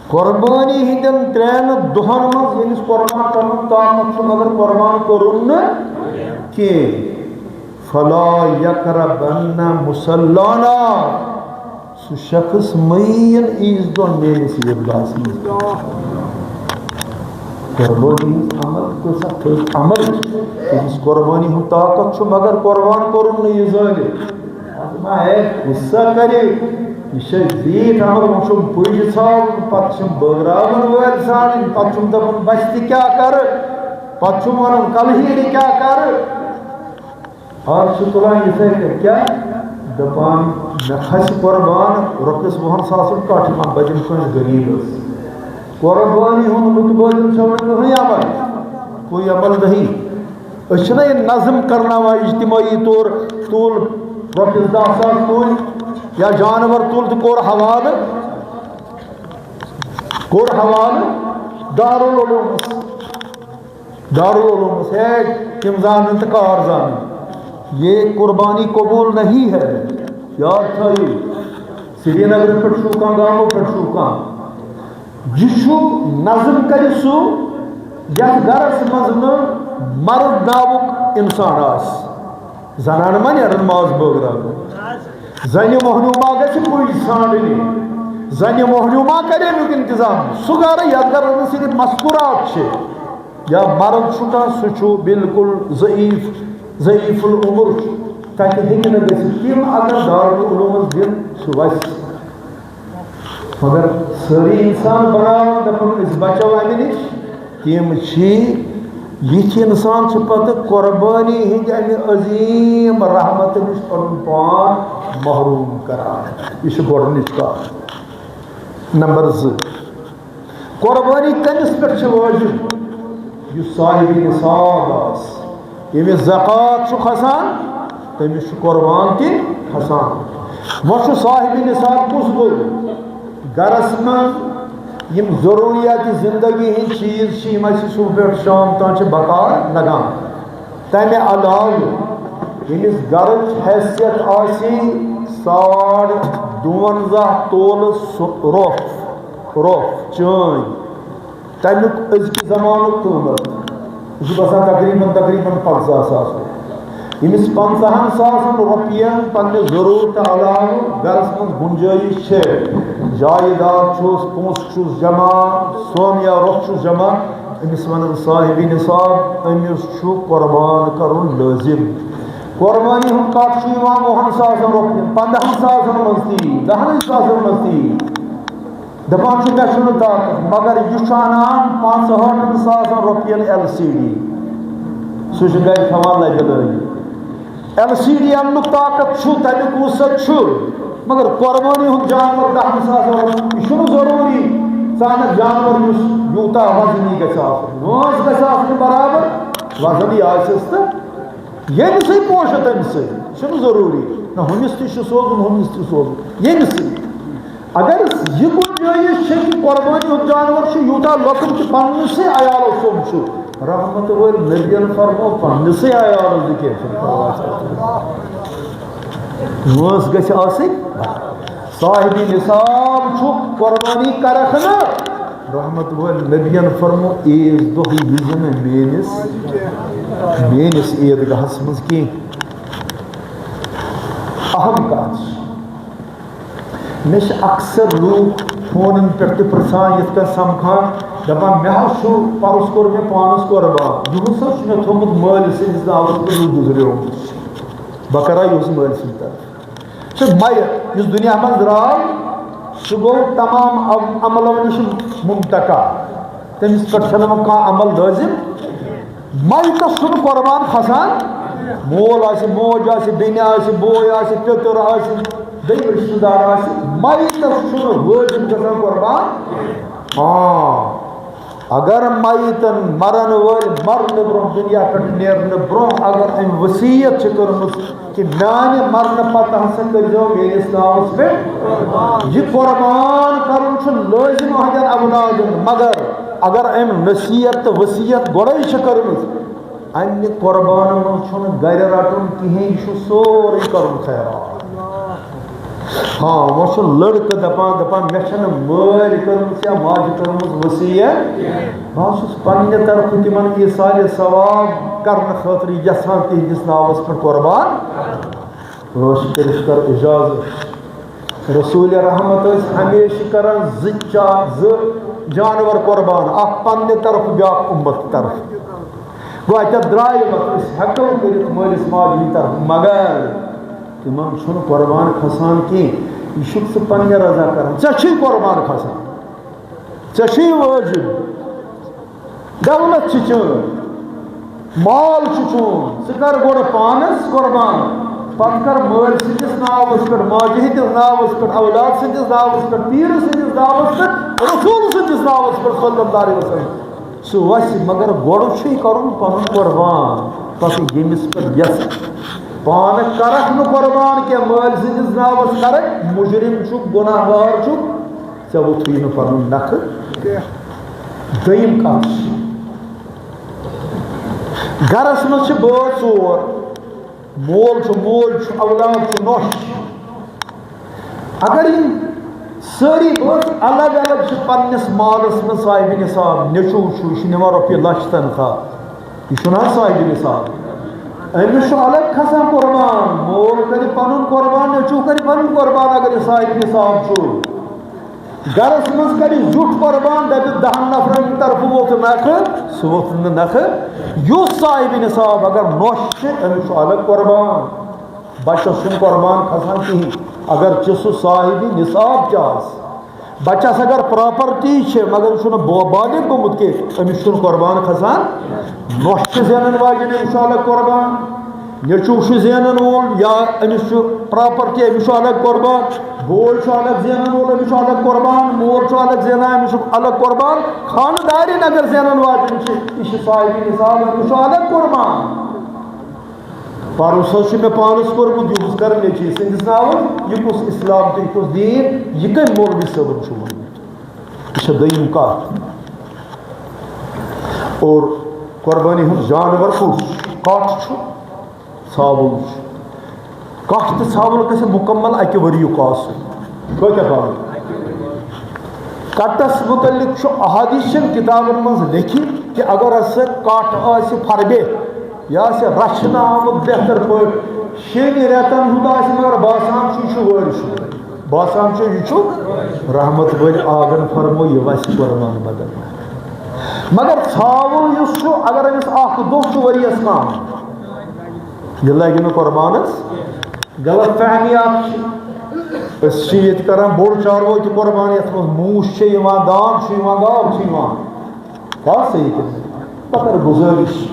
قۄربٲنی ہٕنٛدٮ۪ن ترٛٮ۪ن دۄہن منٛز ییٚمِس قۄربان کرنُک طاقت چھُ مگر قۄربان کوٚرُن نہٕ کینٛہہ، فلا یقربن مصلانا، سُہ شخص مہ یِیِن عیٖذ دۄہ میٲنِس عیٖدگاہس منٛز۔ قۄربٲنی ہٕنٛز عمل کۭژاہ تھٔز عمل چھِ۔ تٔمِس قۄربٲنی ہُنٛد طاقت چھُ، مگر قۄربان کوٚرُن نہٕ یہِ زٲنِتھ۔ اَتھ ما ہے غصہ کرِ، یہِ چھِ زیٖٹھ عمل، وۄنۍ چھُم پُج ژھانڈُن، پتہٕ چھِم بٲگراوَن وٲلۍ ژھانڈٕنۍ، پتہٕ چھُم دَپُن بہٕ تہِ کیٛاہ کرٕ، پتہٕ چھُم وَنُن کلہٕ ہیرِ کیٛاہ کرٕ۔ آز چھُ تُلان یِتھَے کٔنۍ، کیٛاہ دَپان، مےٚ کھسہِ قۄربان رۄپیَس وُہَن ساسَن کَٹھ، یِمَن بہٕ دِمہٕ کٲنٛسہِ غریٖبَس۔ قۄربٲنی ہُنٛد مُتبٲدِل چھُنہٕ کٕہٕنۍ عمل، کوئی عمل نہیں۔ أسۍ چھِنہ یہِ نظم کرناوان اجتمٲعی طور، تُل رۄپیَس دَہ ساس تُلۍ یا جانوَر تُل تہٕ کوٚر حوالہٕ، کوٚر حوالہٕ دارالعلومَس۔ دارالعلومس، ہے، تِم زانن تہٕ کار زانن۔ یہ قربانی قبول نہیں ہے۔ یاد تھٲیِو، سرینگرٕ پٮ۪ٹھ چھُو کانٛہہ، گامو پٮ۪ٹھ چھُو کانٛہہ، یہِ چھُ نظم کرِ سُہ، یتھ گرس منٛز نہٕ مرد ناوُک انسان آسہِ۔ زنانہٕ ما نیرن ماز بٲگراونہِ۔ زنہِ مۄہنیو ما گژھِ پُج ژھانڈنہِ۔ زنہِ مۄہنیو ما کرِ امیُک انتظام۔ سُہ گرٕ یتھ گرس منٛز صرف مستورات چھِ۔ یا مرد چھُ کانٛہہ، سُہ چھُ بالکل ضعیف، ضعیف العمر چھُ، تَتہِ ہیٚکہِ نہٕ گٔژھِتھ۔ تِم اگر دارالعلومس دِن، سُہ وَسہِ۔ مگر سٲری اِنسان بناوان، دَپان، أسۍ بچو اَمہِ نِش۔ تِم چھِ، یِتھۍ اِنسان چھِ پتہٕ قۄربٲنی ہٕنٛدِ اَمہِ عظیٖم رحمتہٕ نِش پنُن پان محروم کران۔ یہِ چھِ گۄڈٕنِچ کَتھ۔ نمبر زٕ، قۄربٲنی کٔمِس پٮ۪ٹھ چھِ وٲجِب؟ یُس صاحبِ نصاب آسہِ، ییٚمِس زکوٰۃ چھُ کھسان، تٔمِس چھُ قۄربان تہِ کھسان۔ وۄنۍ چھُ صاحبِ نصاب کُس گوٚو؟ گرس منٛز یِم ضروٗریاتِ زندگی ہٕنٛدۍ چیٖز چھِ، یِم اَسہِ صُبح پٮ۪ٹھ شام تام چھِ بکار لگان۔ تَمہِ علاوٕ ییٚمِس گرٕچ حیثیت آسہِ ساڑ دُوَنزاہ تولہٕ سُہ رۄپھ، رۄپھ چٲنۍ، تَمیُک أزکہِ زمانُک قۭمَتھ، یہِ چھُ گژھان تقریباً، تقریباً پنٛژاہ ساس رۄپیہِ۔ ییٚمِس پنٛژاہَن ساسَن رۄپیَن پنٛنہِ ضروٗرتہٕ علاوٕ گرَس منٛز گُنجٲیِش چھِ، جایداد چھُس، پونٛسہٕ چھُس جمع، سۄن یا رۄپھ چھُس جمع، أمِس وَنان صاحبِ نصاب، أمِس چھُ قۄربان کَرُن لٲزِم۔ قۄربٲنی ہُنٛد کَٹھ چھُ یِوان وُہَن ساسَن رۄپیَن، پنٛداہَن ساسَن منٛز تہِ، دَہَن ساسَن منٛز تہِ۔ دَپان چھُ، مےٚ چھُنہٕ طاقت، مگر یہِ چھُ اَنان پانٛژہٲٹھَن ساسَن رۄپیَن ایل سی ڈی۔ سُہ چھُ گَرِ تھاوان لَبہِ لٲگِتھ۔ ایل سی ڈی اَننُک طاقت چھُ، تَمیُک وُسعت چھُ، مگر قۄربٲنی ہُنٛد جانوَر دَہَن ساسَن رۄپیَن، یہِ چھُنہٕ ضروٗری ژٕ اَنَکھ جانوَر یُس یوٗتاہ وَزنی گژھِ آسُن۔ وٲنٛس گژھِ آسٕنۍ برابر وَزنٕے آسٮ۪س تہٕ ییٚمہِ سۭتۍ پوشہِ تٔمۍ سۭتۍ، چھُنہٕ ضروٗری۔ نہ ہُمِس تہِ چھُ سوزُن، ہُمِس تہِ سوزُن، ییٚمہِ سۭتۍ۔ اگر یہِ گُنجٲیِش چھِ کہِ قۄربٲنی ہُنٛد جانور چھُ یوٗتاہ لۄکُٹ کہِ پننِسٕے عیالَس سوٚم چھُ، رحمت وٲلۍ نبیَن فرموو پننِسٕے عیالَس دِ کینٛہہ چھُنہٕ پرواے۔ وٲنٛس گژھِ آسٕنۍ، صاحبِ نصاب چھُ، قۄربٲنی کرکھ نہٕ۔ رحمت وٲلۍ نبیَن فرموو، عیٖذ دۄہ ییٖزِ نہٕ میٲنِس، میٲنِس عیٖدگاہَس منٛز کینٛہہ۔ اہم کتھ چھِ، مےٚ چھِ اکثر لوٗکھ فونن پٮ۪ٹھ تہِ پرژھان، یِتھ کٔنۍ سمکھان، دپان، مےٚ حظ چھُ، پرُس کوٚر مےٚ پانس قۄربان، یِہُس حظ چھُ مےٚ تھوٚومُت مٲلۍ سٕنٛدِس ناوس پٮ۪ٹھ، یُس گُزریومُت چھُ۔ بہٕ کرٕ ہا یِہُس مٲلۍ سٕنٛدِ طرفہٕ۔ چھُ مَیہِ، یُس دُنیا منٛز درٛاو، سُہ گوٚو تمام عم-، عملو نِش منقطع۔ تٔمِس پٮ۪ٹھ چھَنہٕ وۄنۍ کانٛہہ عمل لٲزِم۔ مَیتَس چھُنہٕ قۄربان کھسان۔ مول آسہِ، موج آسہِ، بیٚنہِ آسہِ، بوے آسہِ، پیٚتٕر آسہِ، بیٚیہِ رِشتہٕ دار آسہِ، مَیتَس چھُنہٕ وٲجِب گژھان قۄربان۔ آ، اگر مَیتَن، مَرَن وٲلۍ مَرنہٕ برٛونٛہہ، دُنیا پٮ۪ٹھ نیرنہٕ برٛونٛہہ، اگر أمۍ وصیت چھِ کٔرمٕژ، کہ میانہِ مرنہٕ پتہٕ ہسا کٔرۍزیو میٲنِس ناوس پٮ۪ٹھ۔ یہِ قۄربان کرُن چھُ لٲزِم أہنٛدٮ۪ن اولادن، مگر اگر أمۍ نصیحت تہٕ وصیت گۄڈَے چھِ کٔرمٕژ، اَمہِ قۄربانہٕ منٛز چھُنہٕ گَرِ رَٹُن کِہیٖنۍ، یہِ چھُ سورُے کَرُن خیرات۔ ہاں، وۄنۍ چھُ لٔڑکہٕ دَپان، دَپان، "مےٚ چھَنہٕ مٲلۍ کٔرمٕژ یا ماجہِ کٔرمٕژ وصیت، بہٕ حظ چھُس پنٛنہِ طرفہٕ تِمَن ایٖصالِ ثواب کَرنہٕ خٲطرٕ یَژھان تِہِنٛدِس ناوَس پٮ۪ٹھ قۄربان۔" عٲش کٔرِتھ کر اجازت۔ رسول رحمت ٲسۍ ہمیشہِ کران زٕ چا-، زٕ جانور قۄربان، اکھ پننہِ طرفہٕ، بیاکھ اُمت طرفہٕ۔ گوٚو، اتٮ۪تھ درٛایہِ وتھ، أسۍ ہٮ۪کو کٔرِتھ مٲلِس ماجہِ ہٕنٛدِ طرفہٕ، مگر تِمن چھُنہٕ قۄربان کھسان کینٛہہ۔ یہِ چھُکھ ژٕ پننہِ رضا کران، ژےٚ چھُے قۄربان کھسان۔ ژےٚ چھُے وٲجِب۔ دولت چھِ چٲنۍ، مال چھُ چون، ژٕ کر گۄڈٕ پانس قۄربان، پتہٕ کر مٲلۍ سٕنٛدِس ناوس پٮ۪ٹھ، ماجہِ ہٕنٛدِس ناوس پٮ۪ٹھ، اولاد سٕنٛدِس ناوس پٮ۪ٹھ، پیٖرٕ سٕنٛدِس ناوس پٮ۪ٹھ، رسول سٕنٛدِس ناوس پٮ۪ٹھ صلی اللہ علیہ وسلم۔ سُہ وَسہِ، مگر گۄڈٕ چھُے کرُن پنُن قۄربان، پتہٕ ییٚمِس پٮ۪ٹھ یژھ۔ پانہٕ کرکھ نہٕ قۄربان کینٛہہ، مٲلۍ سٕنٛدِس ناوس کرکھ، مجرم چھُکھ، گناہ گار چھُکھ۔ ژےٚ ووٚتھُے نہٕ پنُن نکھٕ۔ دوٚیِم کتھ چھِ، گرس منٛز چھِ بٲژ ژور، مول چھُ، موج چھُ، اولاد چھُ، نۄش چھِ۔ اگر یِم سٲری بٲژ الگ الگ چھِ پننِس مالس منٛز صاحبِ نصاب، نیٚچوٗ چھُ، یہِ چھُ نِوان رۄپیہِ لچھ تنخواہ، یہِ چھُنہٕ حظ صاحبِ نصاب؟ أمِس چھُ الگ کھسان قۄربان، مول کرِ پنُن قۄربان، نیٚچوٗ کرِ پنُن قۄربان، اگر یہِ صاحبِ نصاب چھُ۔ گرس منٛز کرِ زیُٹھ قۄربان، دپہِ دہن نفرن ہٕنٛدِ طرفہٕ ووٚتھ نکھٕ، سُہ ووٚتھ نہٕ نکھٕ۔ یُس صاحبِ نصاب اگر نۄش چھِ، أمِس چھُ الگ قۄربان، بچس چھُنہٕ قۄربان کھسان کِہیٖنۍ، اگرچہِ سُہ صاحبِ نصاب تہِ آسہِ۔ بچس اگر پراپرٹی چھِ، مگر یہِ چھُنہٕ بو-، بالغ گوٚمُت کینٛہہ، أمِس چھُنہٕ قۄربان کھسان۔ نۄش چھِ زینن واجٮ۪ن، أمِس چھُ الگ قۄربان۔ نیٚچوٗ چھُ زینن وول یا أمِس چھُ پراپرٹی، أمِس چھُ الگ قۄربان۔ بوے چھُ الگ زینن وول، أمِس چھُ الگ قۄربان۔ مول چھُ الگ زینان، أمِس چھُ الگ قۄربان۔ خانہٕ دارِنۍ اگر زینن واجٮ۪ن چھِ، یہِ چھِ صاحبِ نصاب، أمِس چھُ الگ قۄربان۔ پرُس حظ چھُ مےٚ پانس کوٚرمُت، یہِ بہٕ کرٕ نیٚچوۍ سٕنٛدِس ناوس، یہِ کُس اسلام تہٕ یہِ کُس دیٖن، یہِ کٔمۍ مولوی صٲبن چھُ ووٚنمُت؟ یہِ چھےٚ دوٚیِم کتھ۔ اور قۄربٲنی ہُنٛد جانور کُس چھُ؟ کٹھ چھُ، ژھاوُل چھُ۔ کٹھ تہٕ ژھاوُل گژھِ مُکمل اکہِ ؤریُک آسُن۔ کۭتیاہ پَلو؟ کٹس مُتعلِق چھُ احادیث چٮ۪ن کِتابن منٛز لیٚکھِتھ کہِ اگر ہسا کٹھ آسہِ فربے، یہِ آسہِ رچھنہٕ آمُت بہتر پٲٹھۍ، شیٚنہِ رٮ۪تن ہُنٛد آسہِ، مگر باسان چھُ یہِ چھُ وٲرِشُے، باسان چھُ یہِ چھُ رحمت وٲلۍ آگن فرمو، یہِ وسہِ قۄربان بدل۔ مگر ژھاوُل یُس چھُ، اگر أمِس اکھ دۄہ چھُ ؤریَس کم، یہِ لگہِ نہٕ قۄربانس۔ غلط فہمی اکھ چھِ۔ أسۍ چھِ ییٚتہِ کران بوٚڑ چاروٲے تہِ قۄربان، یَتھ منٛز موٗش چھِ یِوان، داند چھُ یِوان، گاو چھِ یِوان۔ کَتھ صحیح کِنہٕ؟ بہٕ کرٕ گُزٲرِش،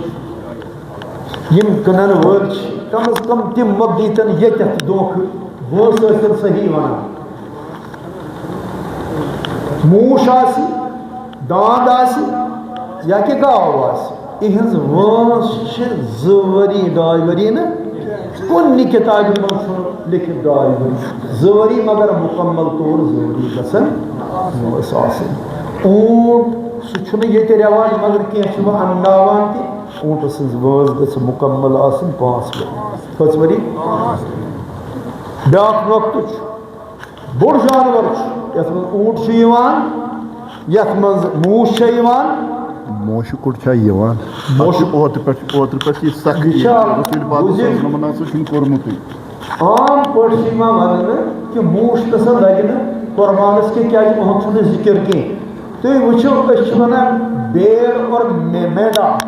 یِم کٕنن وٲلۍ چھِ، کم از کم تِم مہ دیٖتن ییٚتٮ۪تھ دھوکہٕ، وٲنٛس ٲسِن صحیح وَنان۔ موٗش آسہِ، داند آسہِ، یا کہِ گاو آسہِ، یِہٕنٛز وٲنٛس چھِ زٕ ؤری، ڈاے ؤری نہٕ۔ کُنہِ کِتابہِ منٛز چھُنہٕ لیٚکھِتھ ڈاے ؤری، زٕ ؤری، مگر مُکمل طور زٕ ؤری گژھن وٲنٛس آسٕنۍ۔ اوٗنٹ، سُہ چھُنہٕ ییٚتہِ رٮ۪واج، مگر کینٛہہ چھِ وۄنۍ انناوان تہِ۔ اوٗنٹہٕ سٕنٛز وٲنٛس گٔژھ مُکمل آسٕنۍ پانٛژھ ؤری۔ کٔژ ؤری؟ بیٛاکھ نۄقطہٕ چھُ، بوٚڑ جانور چھُ، یَتھ منٛز اوٗنٹ چھُ یِوان، یَتھ منٛز موٗش چھےٚ یِوان۔ موشہِ کوٚٹ چھا یِوان؟ موشہِ اَتھ چھُ اوترٕ پٮ۪ٹھ، اوترٕ پٮ۪ٹھ یہِ سختی۔ یہِ چھا رسول پاک صلی اللہ علیہ وسلمن ہسا چھُنہٕ کوٚرمُتٕے۔ عام پٲٹھۍ چھُ یِوان وَننہٕ کہِ موٗش نہ سا لَگہِ نہٕ قۄربانَس کینٛہہ، کیٛازِ اُہُنٛد چھُنہٕ ذِکِر کینٛہہ۔ تُہۍ وٕچھِو، أسۍ چھِ وَنان بیل اور مے-، مینڈا،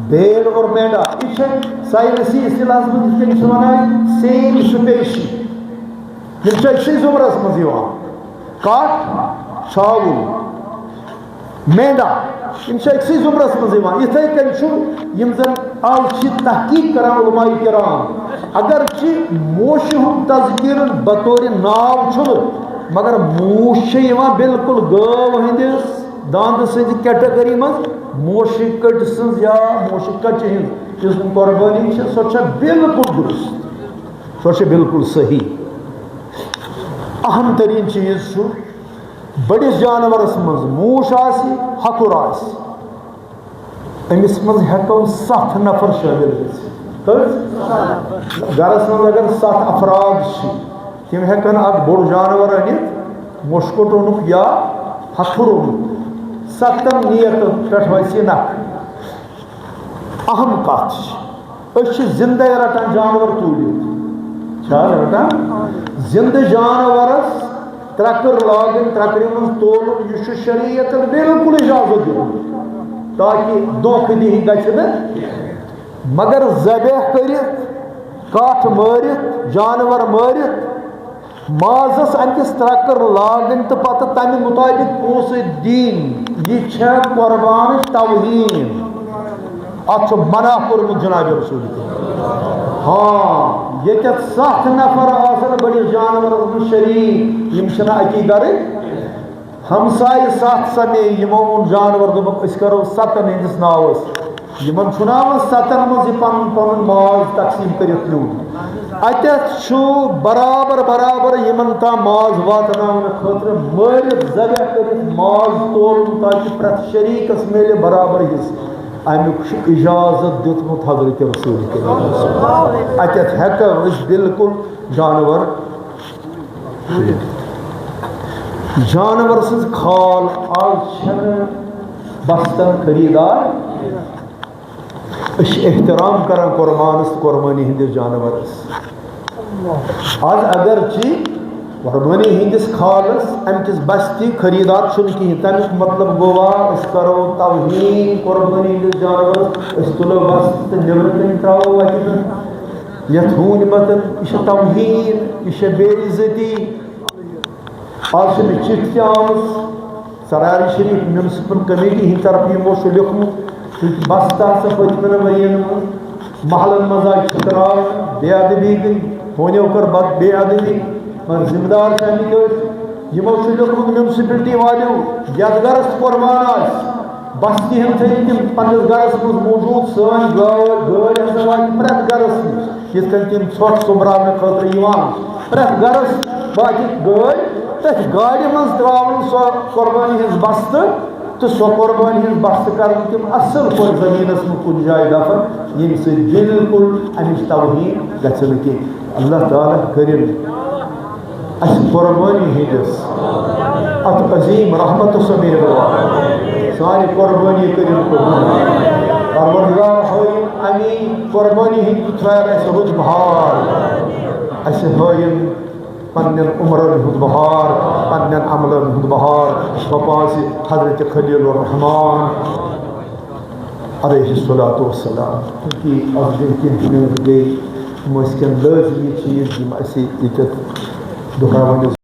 بیل اور مینڈا، یہِ چھِ ساینسی اصطلاحَس منٛز یِتھ کٔنۍ چھِ وَنان same species۔ یِم چھِ أکسٕے زُمرَس منٛز یِوان۔ کَٹھ، ژھاوُل، مینڈا، یِم چھِ أکسٕے زُمرَس منٛز یِوان۔ یِتھَے کٔنۍ چھُ، یِم زَن آز چھِ تحقیق کَران علماء کرام، اگرچہِ موشہِ ہُنٛد تذکیر بطور ناو چھُنہٕ، مگر موش چھِ یِوان بالکل گٲو ہٕنٛدِس داندٕ سٕنٛزِ category منٛز، موشہِ کٔٹۍ سٕنٛز یا موشہِ کٔٹۍ ہٕنٛز یُس قۄربٲنی چھِ، سۄ چھےٚ بالکل درست، سۄ چھےٚ بالکل صحیح۔ اہم ترین چیز چھُ بٔڑِس جانورس منٛز موٗش آسہِ، ہکھُر آسہِ، أمِس منٛز ہٮ۪کو ستھ نفر شٲمِل گٔژھِتھ۔ کٔژ؟ گرس منٛز اگر ستھ افراد چھِ، تِم ہٮ۪کن اکھ بوٚڑ جانور أنِتھ، مۄشکُٹ اوٚنُکھ یا ہکھُر اوٚنُکھ، ستن نیتن پٮ۪ٹھ وَسہِ نکھٕ۔ اہم کتھ چھِ، أسۍ چھِ زندے رٹان جانور توٗلِتھ۔ چھا رٹان؟ زندٕ جانورس ترٛکٕر لاگٕنۍ، ترٛکرِ منٛز تولُن، یہِ چھُ شریعتن بالکل اجازت دیُتمُت، تاکہِ دھوکہٕ دِہی گژھِ نہٕ۔ مگر ذبح کٔرِتھ، کٹھ مٲرِتھ، جانور مٲرِتھ، مازس اَمہِ کِس ترٛکٕر لاگٕنۍ تہٕ پتہٕ تَمہِ مُطابِق پونٛسہٕ دِنۍ، یہِ چھےٚ قۄربانٕچ توہیٖن۔ اَتھ چھُ منع کوٚرمُت جناب رسول کریم۔ ہاں، ییٚتٮ۪تھ ستھ نفر آسن بٔڑِس جانورس منٛز شریٖک، یِم چھِنہٕ اَکی گرٕکۍ۔ ہمسایہِ ستھ سمے، یِمو اوٚن جانور، دوٚپُکھ، "أسۍ کرو ستن ہٕنٛدِس ناوس۔" یِمن چھُناوان ستن منٛز یہِ پنُن پنُن ماز تقسیٖم کٔرِتھ نیُن۔ اتٮ۪تھ چھُ برابر برابر یِمن تام ماز واتناونہٕ خٲطرٕ مٲرِتھ ذبح کٔرِتھ ماز تولُن، تاکہِ پرٛٮ۪تھ شریٖکس میلہِ برابر حصہٕ۔ امیُک چھُ اجازت دیُتمُت حضرت رسول کریم۔ اتٮ۪تھ ہٮ۪کو أسۍ بالکل جانور جانور سٕنٛز کھال۔ آز چھنہٕ بستن خریدار۔ أسۍ چھِ احترام کران قربانس تہٕ قربانی ہٕنٛدِس جانورس۔ آز اگرچہِ قربانی ہٕنٛدِس کھالس امہِ کِس بستہِ خریدار چھُنہٕ کِہیٖنۍ، تمیُک مطلب گوٚوا أسۍ کرو توہین قربانی ہٕنٛدِس جانورس۔ أسۍ تُلو بستہٕ تہٕ نیبرٕ کنہِ ترٛاوو وتہِ پٮ۪ٹھ۔ یتھ ہوٗنۍ متن، یہِ چھِ توہین، یہِ چھِ بے عزتی۔ آز چھِ مےٚ چِٹھۍ تہِ آمٕژ سراری شریف میونسپل کمیٹی ہٕنٛدِ طرفہٕ، یِمو چھُ لیوٚکھمُت، چوٗنٛکہِ بستہٕ ہسا پٔتمٮ۪ن ؤرین منٛز محلن منٛز آیہِ چھٔکراونہٕ، بے ادبی گٔے، ہونیو کٔر بد بے ادبی، مگر ذمہٕ دار چھِ اَمِکۍ أسۍ۔ یِمو چھُ لیوٚکھمُت میونسپلٹی والیو، یتھ گرس قربان آسہِ، بستہِ ہٕنٛدۍ تھٲیِو تِم پننِس گرس منٛز موٗجوٗد۔ سٲنۍ گٲڑۍ، گٲڑۍ ہسا واتہِ پرٛٮ۪تھ گرس نِش، یِتھ کٔنۍ تِم ژھۄٹھ سوٚمبراونہٕ خٲطرٕ یِوان۔ پرٛٮ۪تھ گرس واتہِ گٲڑۍ، تٔتھۍ گاڑِ منٛز ترٛاوُن سۄ قۄربانی ہٕنٛز بستہٕ، تہٕ سۄ قۄربانی ہٕنٛز بستہٕ کرن تِم اصل پٲٹھۍ زٔمیٖنس منٛز کُنہِ جایہِ دفن، ییٚمہِ سۭتۍ بالکل امِچ توہین گژھِ نہٕ کینٛہہ۔ اللہ تعالیٰ کٔرِن اسہِ قۄربٲنی ہٕنٛدِس اتھ عظیٖم رحمتس سمیت سانہِ قۄربٲنی کٔرِن قبوٗل۔ پروردگار ہٲیِن اَمی قۄربٲنی ہٕنٛدۍ تھرٛوٗ اسہِ رُت بہار، اسہِ ہٲیِن پننٮ۪ن عمرن ہُنٛد بہار، پننٮ۪ن عملن ہُنٛد بہار۔ بہٕ پاسہِ حضرت خلیل الرحمان علیہ الصلوۃ والسلام، کیونکہ اتھ گٔے کینٛہہ منٹ گٔے، یِم ٲسۍ کینٛہہ لٲزمی چیٖز، یِم اسہِ ییٚتٮ۪تھ دۄہراوٕنۍ ٲسۍ۔